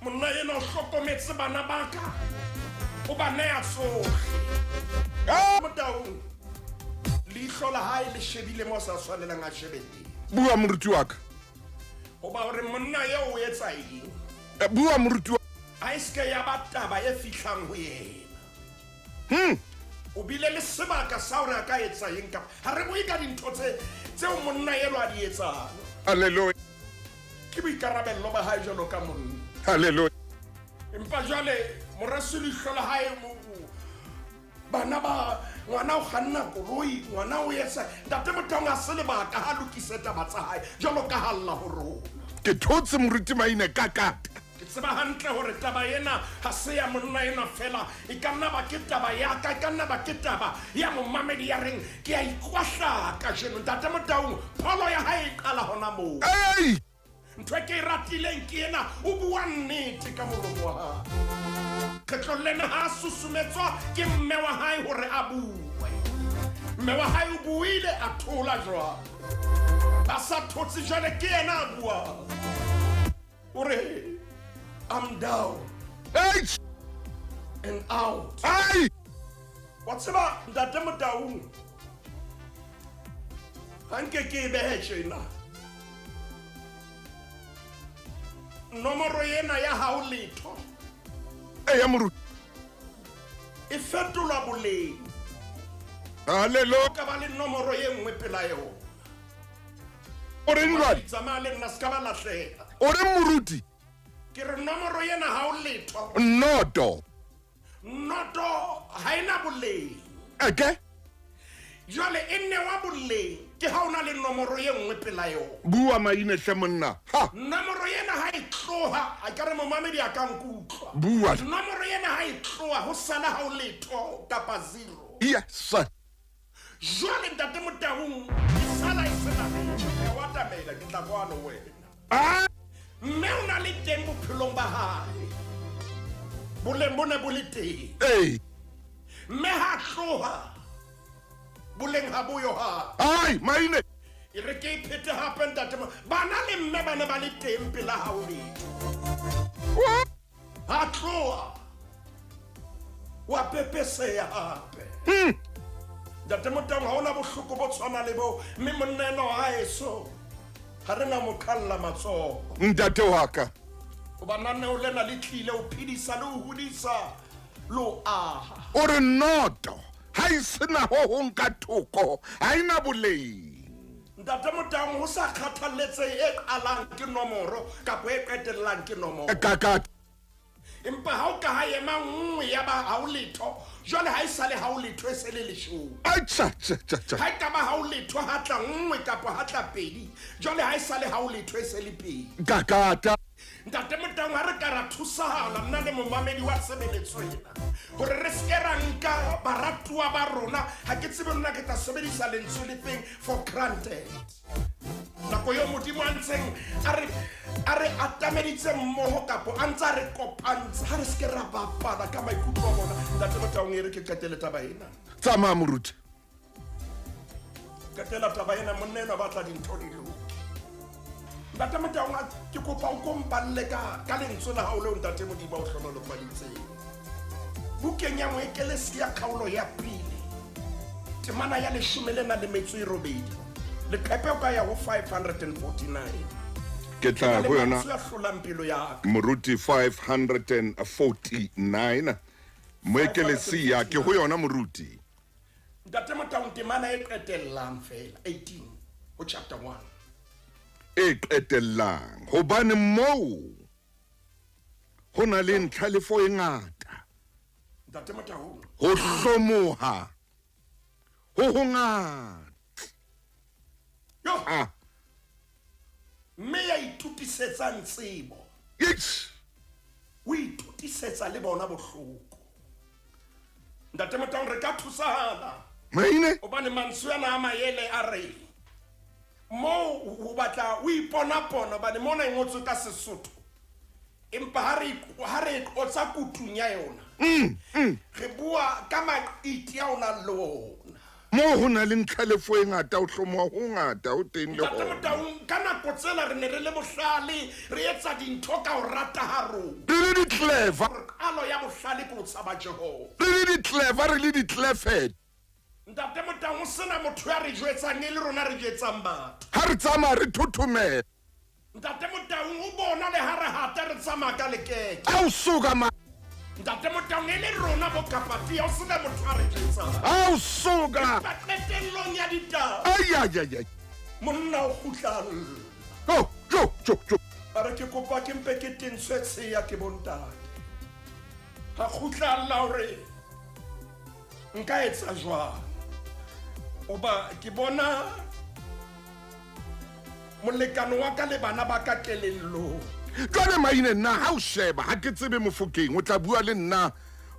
Monna ena o hlokometse bana ba ka. O ba neya tsohle. Motaung, leihlo la hae le shebile mo sa tshwanelang a shebe teng. Bua moruti wa ka. Hoba hore monna eo o etsa eng? Bua moruti wa. A e seke ya ba taba e fihlang ho yena. O bile le sebaka sa hore a ka etsa eng kapa ha re bue ka dintho tse tseo monna elo a di etsang. Hallelujah. Ke boikarabello ba hae jwalo ka monna. Hallelujah. Empa jwale moreso leihlo la hae bana ba ngwana o kganna koloi, ngwana o etsa. Ntate Motaung a se lebaka ha lokise taba tsa hae jwalo ka ha lla ho rona. Ke thotse Moruti Maine ka kata. Ke tseba hantle hore taba ena ha se ya monna ena fela, e ka nna ba ke taba ya ka, e ka nna ba ke taba ya momamedi ya reng ke a ikwahla kajeno. Ntate Motaung, pholo ya hae e qala hona moo. Ei! Ntho e ke e ratileng ke ena, o bua nnete ka molomo wa hae. Kgetlong lena ha a susumetswa ke mme wa hae hore a bue. Mme wa hae o buile a thola jwalo. Ba sa thotse jwale ke yena a buang. O re I'm down. Hey! And out. Hey! Wa tseba Ntate Motaung, ha nke ke e behe tjena. Nomoro ena ya hao letho. Eya moruti. E fetolwa boleng. Hallelujah. Ka ba le nomoro e nngwe pela yona. O reng jwale? Tsamaya le nna se ka ba lahleha. O reng moruti? Ke re nomoro ena ha o letho. Noto. Noto ha ena boleng. Eke? Jwale e newa boleng ke ha o na le nomoro ye nngwe pela yona. Bua maine hle monna. Ha. Nomoro ena ha e tloha, a ka re momamedi a ka nkutlwa. Bua. Nomoro ena ha e tloha ho sala ha o letho kapa zero. Yes. Jwale ntate Motaung e sala e sena letho. Ke a o atamela ke tla kwano wena. Ah. Mme o na le teng bophelong ba hae. Boleng bo ne bo le teng. Ee. Mme ha tloha boleng ha bo yo hape. Ai, maine. E re ke e phete hape ntate mo. Bana le mme ba ne ba le teng pela hao letho. Ha tloha wa pepeseha hape. Ntate Motaung ha ona bohloko bo tshwana le bo, mme monna enwa wa haeso ha re na mo qhalla matsoho. Ntate wa ka. Hoba lenaneo lena le tlile ho phedisa le ho hodisa le ho aha. O re noto ha e sena ho hong ka thoko, ha e na boleng. Ntate Motaung, ho sa kgathalletsehe e qalang ke nomoro kapa e qetellang ke nomoro. Kakata. Empa ha o ka ha ema nngwe ya ba ha o letho, jwale ha e sale ha o letho e se le leshome. Acha, cha, cha, cha. Ha e ka ba ha o letho ha tla nngwe kapa ha tla pedi, jwale ha e sale ha o letho e se le pedi. Kakata. Ntate Motaung, ha re ka ra thusahala nna le momamedi wa tshebeletso ena hore re se ke ra nka baratuwa ba rona, ha ke tsebe nna ke tla sebedisa lentswe le feng, for granted. Nako eo Modimo a ntseng a re a re atameditse mmoho kapo a ntse a re kopantse, ha re se ke ra bapala ka maikutlo a bona. Ntate Motaung, e re ke qetele taba ena. Tsamaya moruti. Qetela taba ena, monna enwa batla dintho di loke. Ntate Motaung, ke kopa o ko mpalle ka ka lentswe la hao leo ntate Modimo a o hlohonolofaditseng. Bukeng ya Moekelesia kgaolo ya pele, temana ya 18, leqepe o ka ya ho 549. Ke tla ho yona. Mantswe a hlolang pelo ya ka. Moruti 549. Moekelesia ke ho yona moruti. Ntate Motaung, temana e qetellang fela 18 ho chapter 1. E qetellang hobane moo ho na le ntlhalefo e ngata. Ntate Motaung, ho hlomoha ho hongata. Yo. Ah. Mme ya itokisetsa tsebo. Yes. O itokisetsa le bona bohloko. Ntate Motaung, re ka thusahala. Maine? Hobane mantswe ana a maele a re moo o batla o ipona pono, hobane mona e ngotswe ka Sesotho. Empa ha re qotsa kutung ya yona. Re bua ka maqiti a ona le ona. Moo ho na le ntlhalefo e ngata, ho hlomoha ho ngata ho teng le Ntate hona. Motaung, ka nako tsela re ne re le bohlale, re etsa dintho ka ho rata ha rona. Re le di-clever. Qalo ya bohlale ke ho tshaba Jehova. Re le di-clever, re le di-clefed. Ntate Motaung, ho sena motho ya re jwetsang e le rona re jwetsang batho. Ha re tsamaya re thothomela. Ntate Motaung, o bona le ha re hata re tsamaya ka lekeke. A o suka ma. Ntate Motaung, e le rona bo kapatia, ho sena motho a re jwetsang. A o suka. Empa qetellong ya ditaba. Ai, ai, ai, ai. Monna o kgutla lla. Oh, jo, jo, jo. A re ke kopa ke mpe ke tentshwe tsheya ke bontate. Ha kgutla lla hore nka etsa jwang? Hoba ke bona molekane wa ka le bana ba ka kelellong. Jwale maine nna ha o sheba, ha ke tsebe Mofokeng, o tla bua le nna,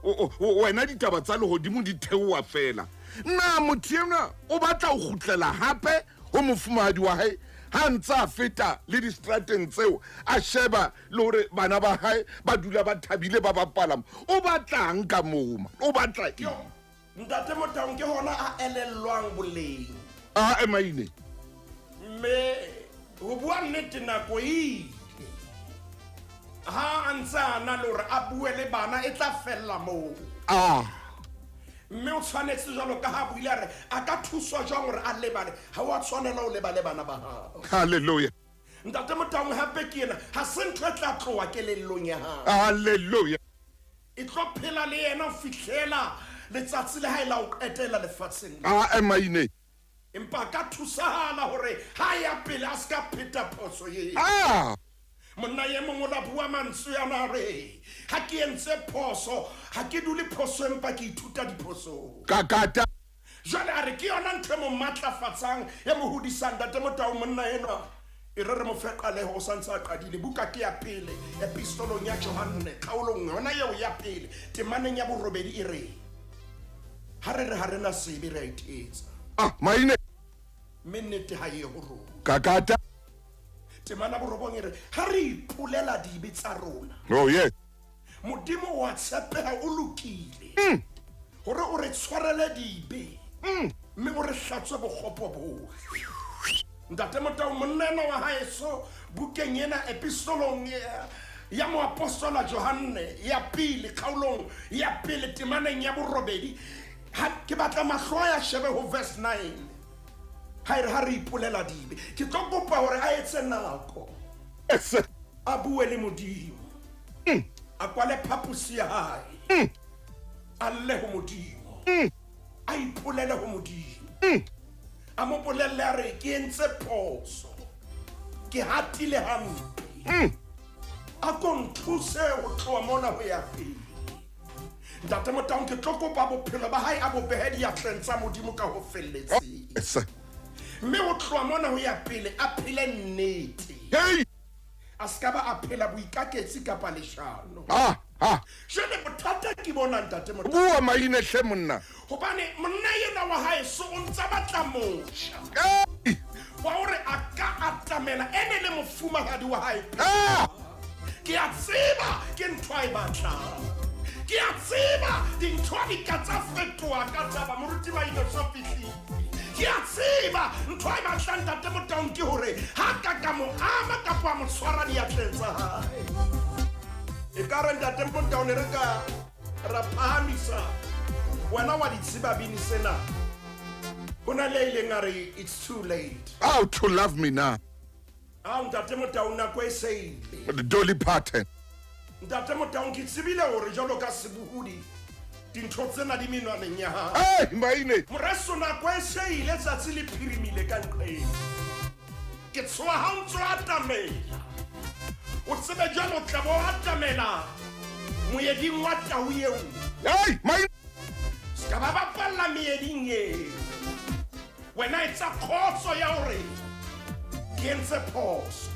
wena ditaba tsa lehodimo di theoha fela. Na motho enwa o batla ho kgutlela hape ho mofumahadi wa hae ha ntse a feta le distrateng tseo, a sheba le hore bana ba hae ba dula ba thabile ba bapala. O batlang ka moo? O batla eng? Ntate Motaung, ke hona a elellwang boleng. A maine. Mme ho bua nnete nako e ile. Ha a ntse a na le hore a bue le bana e tla fella moo. Ah. Mme o tshwanetse jwalo ka ha buile a re a ka thuswa jwang hore a lebale, ha o a tshwanela ho lebale bana ba hao. Hallelujah. Ntate Motaung, hape ke ena, ha se ntho e tla tloha kelellong ya hao. Hallelujah. E tlo phela le yena ho fihlela letsatsi le ha e la ho qetela lefatsheng. A maine. Empa ka thusahala hore ha ya pele a se ka pheta phoso eo. Ah. Monna e mong o la bua mantswe ana a re, ha ke entse phoso, ha ke dule phoso empa ke ithuta diphosong. Kakata. Jwale a re ke yona ntho e mo matlafatsang e mo hodisang. Ntate Motau, monna enwa e re re mo fe qaleho, o santse a qadile. Buka ke ya pele epistolong ya Johanne, kgaolong yona eo ya pele, temaneng ya borobedi e re ha re re ha rena sebe re a ithetsa. Ah, maine. Mme nnete ha e ho rona. Kakata. Temana borobong e re ha re ipolela dibe tsa rona. Oh yes. Modimo wa tshepeha, o lokile hore o re tshwarele dibe mme o re hlatswe bokgopo bohle. Ntate Motau, monna ena wa haeso bukeng ena epistolong ya moapostola Johanne ya pele, kgaolong ya pele, temaneng ya borobedi, ha ke batla mahlo a ya shebe ho verse 9. Ha e re ha re ipolela dibe, ke tlo kopa hore a etse nako Yes. a bue le Modimo, a kwale phaposi ya hae, a lle ho Modimo, a ipolele ho Modimo, a mo bolelle a re ke entse phoso, ke hatile hampe, a ko nthuse ho tloha mona ho ya pele. Ntate Motau, ke tlo kopa bophelo ba hae a bo behe diatleng tsa Modimo ka ho felletseng. Yes. Mme ho tloha mona ho ya pele a phele nnete. Hey. A ska ba a phela boikaketsi kapa leshano. Ah, ah. Jwale bothata ke bona, Ntate Motau. Bua maine hle monna. Hobane monna ena wa hae so o ntsa batla motjha Hey. wa hore a ka atamela ene le mofumahadi wa hae. Ah. Ke a tseba ke ntho a e batlang. Ke a tseba dintho di ka tsa fetoha ka taba moruti Maine so fihlile. Ke a tseba ntho a e batlang, Ntate Motau, ke hore ha ka ka mo ama kapa a mo tshwara diatleng tsa hae. E ka re Ntate Motau ne re ka ra phahamisa wena wa di tseba bini sena. Ho na le ileng a re it's too late. How to love me now. Ao Ntate Motau, nako e se ile. Dolly Parton. Ntate Motau, ke tsebile hore jwalo ka sebohodi dintho tsena di menwaneng ya hao. Hey, maine. Moreso, nako e se ile, tsatsi le phirimile ka nqeng. Ke tshoha ha o ntso atamela, o tsebe jwale o tla bo atamela moeding wa tau eo. Hey, maine. Se ka ba bapalla meeding eo. Wena etsa khotso ya hore ke entse phoso.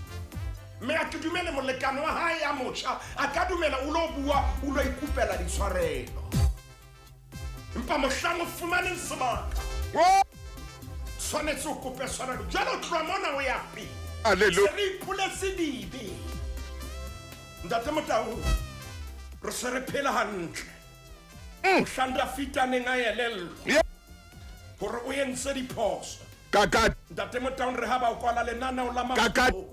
Mme a ke dumele molekane wa hae ya motjha a ka dumela o lo bua, o lo ikopela ditshwarelo. Empa mohlang o fumaneng sebaka, Oh. tshwanetse o kope tshwarelo. Jwale o tloha mona o ya pele. Hallelujah. Se re ipoletse dibe. Ntate Motau, re se re phela hantle. Mohlang Dafita neng a elellwa Yeah. hore o entse diphoso. Kakata. Ntate Motau, re ha ba o kwala lenaneo la Kaka- mahlong.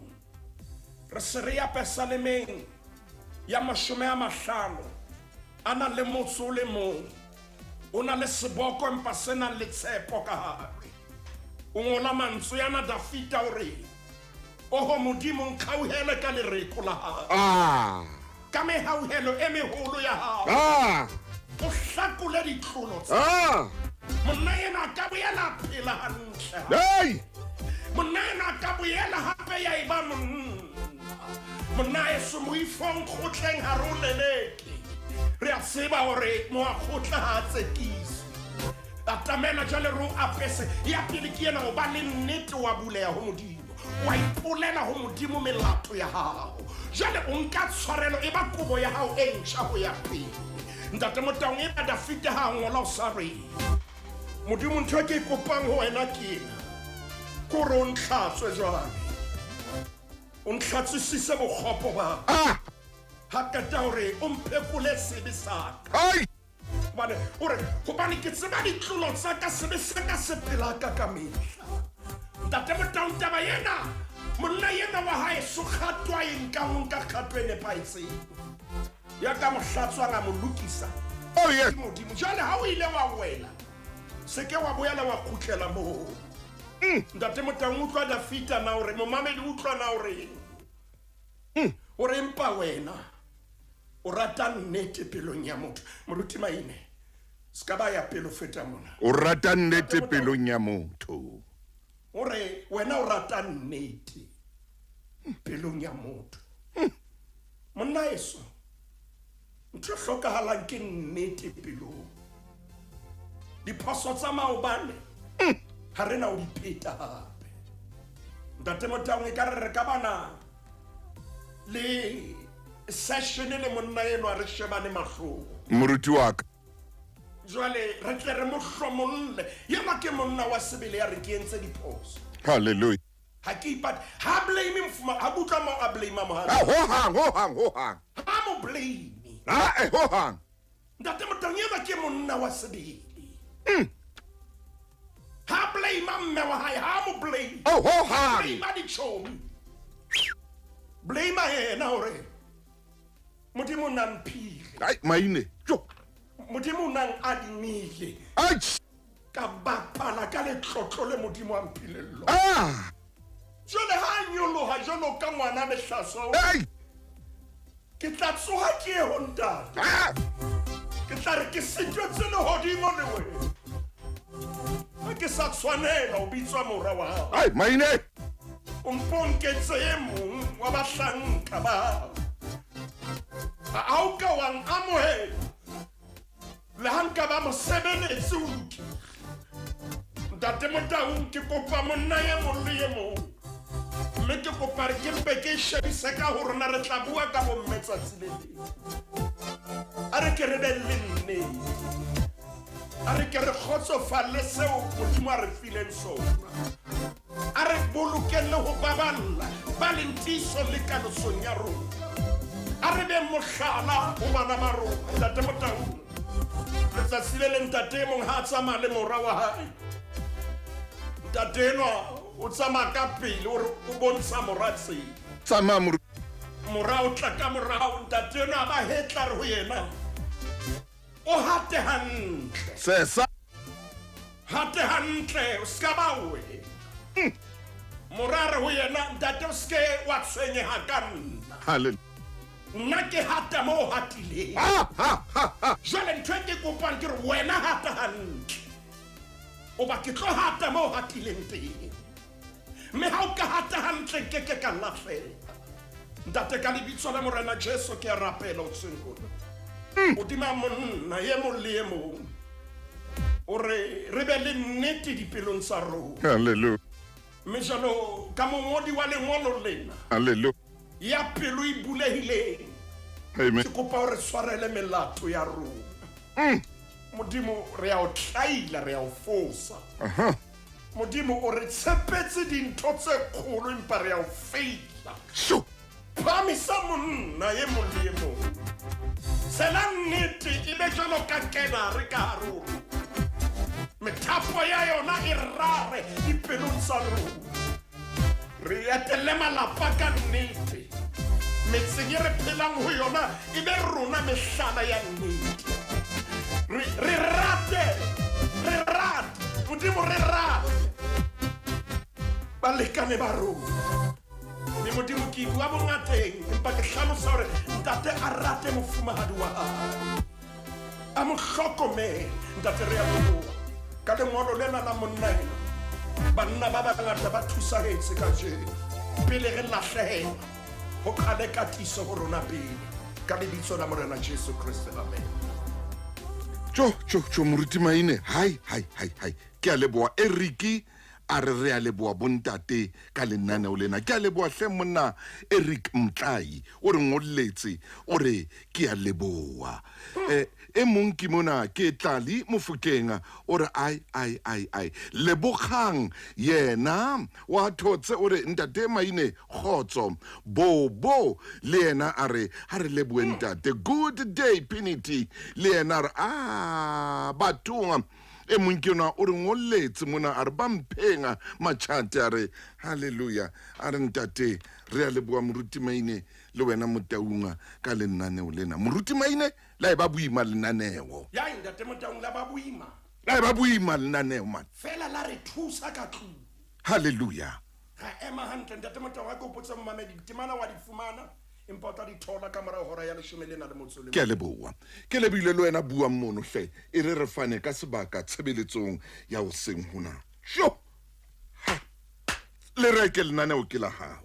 Re se re ya pesalemeng ya 50 a nang le motso o le mong. O na le seboko empa se nang le tshepo ka hare. O ngola mantswe ana Dafita o re, oho Modimo, nkgauhele ka lereko la hao. Ah. Ka mehauhelo e meholo ya hao. Ah. O hlakole ditlolo tsa. Ah. Monna ena a ka boela a phela hantle. Hey. Monna ena a ka boela hape ya eba monna. Monna eso moifong kgotleng ha re o leleke. Re a tseba hore moakgotla ha a tsekiswe. Atamela jwale re o apese. Ya pele ke ena, o ba le nnete, wa buleha ho Modimo. Wa ipolela ho Modimo melato ya hao. Jwale o nka tshwarelo e ba kobo ya hao e ntjha ho ya pele. Ntate Motau, e ba Dafita ha a ngola o sa re, Modimo, ntho e ke e kopang ho wena ke ena, ke hore o ntlhatswe jwale. O ntlhatswisise bokgopo ba ka. Ah. Ha qeta hore o mphekole sebe sa ka. Hey. Hobane o re, hobane ke tseba ditlolo tsa ka, sebe sa ka se pela ka ka mehla. Ntate Motau, taba ena, monna ena wa hae so kgato a e nkang, o nka kgato e nepahetseng. Ya ka mo hlatswang a mo lokisa. Oh yes. Ke Modimo. Jwale ha o ile wa wela, se ke wa boela wa kgutlela moo. Ntate Motau, utlwa Dafita na hore momamedi utlwa na hore o re empa wena o rata nnete pelong ya motho. Moruti Maine, se ka ba ya pele ho feta mona. O rata nnete pelong ya motho. O re wena o rata nnete pelong ya motho. Monna eso, ntho e hlokahalang ke nnete pelong. Diphoso tsa maobane ha re na ho di pheta hape. Ntate Motaung, e ka re re ka bana le session le monna enwa re shebane mahlong. Moruti wa ka. Jwale re tle re mo hlomolle. Yena ke monna wa sebele ya re ke entse diphoso. Hallelujah. Ha ke ipate. Ha blame mfuma, ha kutlwa mo a blame mohale. Ah, ho hang, ho hang, ho hang. Ha mo blame. Ah, eh, ho hang. Ntate Motaung, yena ke monna wa sebele. Ha blame mme wa hae, ha mo blame. Oh, ho hang. Blame ditjhomi. Blame yena hore Modimo o na mphile. Ai, maine. Jo. Modimo o nang adimile. Ai. Ka bapala ka letlotlo le Modimo a mphileng lona. Ah. Jwale ha nyoloha jwalo ka ngwana lehlaso. Ai. Ke tla tsoha ke ye ho ntate. Ah. Ke tla re ke sitwetse lehodimo le wena. Ha ke sa tshwanela ho bitswa mora wa hao. Ai, maine. O mponketse e mong wa bahlanka ba hao. Ha o ka wa amohela. Le ha nka ba mosebeletsi o lokile. Ntate Motaung, ke kopa monna e mong le e mong. Mme ke kopa re ke mpe ke shebise ka ho rona re tla bua ka bomme tsatsi le leng. A re ke re be le nnete. A re ke re kgotsofalle seo Modimo a re fileng sona. A re bolokeng le ho baballa ba leng tiisong le kalosong ya rona. A re beng mohlala ho bana ba rona. Ntate Motaung, letsatsi le leng ntate e mong ha a tsamaya le mora wa hae. Ntate enwa o tsamaya ka pele o re o bontsha mora tsela. Tsamaya mora. Mora o tla ka morao, ntate enwa a ba hetla re ho yena. O hate hantle. Sesa. Hate hantle, o ska ba we. Mora re ho yena, ntate o ske wa tshwenyeha ka nna. Hallelujah. Nna ke hata mo hatileng. Ha, ha, ha, ha. Jwale ntho e ke kopang ke re wena hata hantle. Hoba ke tlo hata mo hatileng teng. Mme ha o ka hata hantle nke ke ka lahleha. Ntate, ka lebitso la Morena Jesu ke a rapela o tsweng hona. Hodima monna e mong le e mong. O re re be le nnete dipelong tsa rona. Hallelujah. Mme jwalo ka mongodi wa lengolo lena. Hallelujah. Ya pelo e bulehileng. Amen. Ke kopa hore tshwarele melato ya rona. Modimo re a o tlaila, re a o fosa. Aha. Modimo o re tshepetse dintho tse kgolo empa re a o feila. Sho. Phamisa monna e mong le e mong. Tsela nnete e be jwalo ka kenare ka hare ho rona. Methapo ya yona e rare dipelong tsa rona. Re etelle malapa ka nnete. Metseng e re phelang ho yona e be rona mehlala ya nnete. Re rate, re rate, Modimo re rate balekane ba rona. Mme Modimo ke bua bongateng empa ke hlalosa hore ntate a rate mofumahadi wa hae. A mo hlokomele. Ntate re a leboha ka lengolo lena la monna ena. Banna ba bangata ba thusahetse kajeno. Pele re lahlehelwa, ho qale ka tiiso ho rona pele. Ka lebitso la Morena Jesu Kreste, amen. Jo, jo, jo, moruti Maine. Hai, hai, hai, hai. Ke a leboha Eric, a re re a leboha bontate ka lenaneo lena. Ke a leboha hle monna Eric Mtlai, o re ngolletse, o re ke a leboha. E mong ke mona ke Tlali Mofokeng, o re ai, ai, ai, ai. Lebogang yena wa thotse, o re ntate Maine kgotso. Bobo le yena a re ha re lebohe ntate. Good day Pinity le yena a re a bathong. E mong ke yona o re ngolletse mona a re ba mphenga matjhate a re hallelujah. A re ntate re a leboha moruti Maine le wena Motaung ka lenaneo lena. Moruti Maine la e ba boima lenaneo. Ya ntate Motaung la ba boima. La e ba boima lenaneo man. Fela la re thusa ka tlung. Hallelujah. Ra ema hantle ntate Motaung, ha ke o potse momamedi ditemana wa di fumana empa o tla di thola ka morao hora ya leshome le na le motso le Ke a leboha. Ke lebile le wena buang mono hle. E re re fane ka sebaka tshebeletsong ya hoseng hona. Jo. Ha. Le reke lenaneo ke la hao.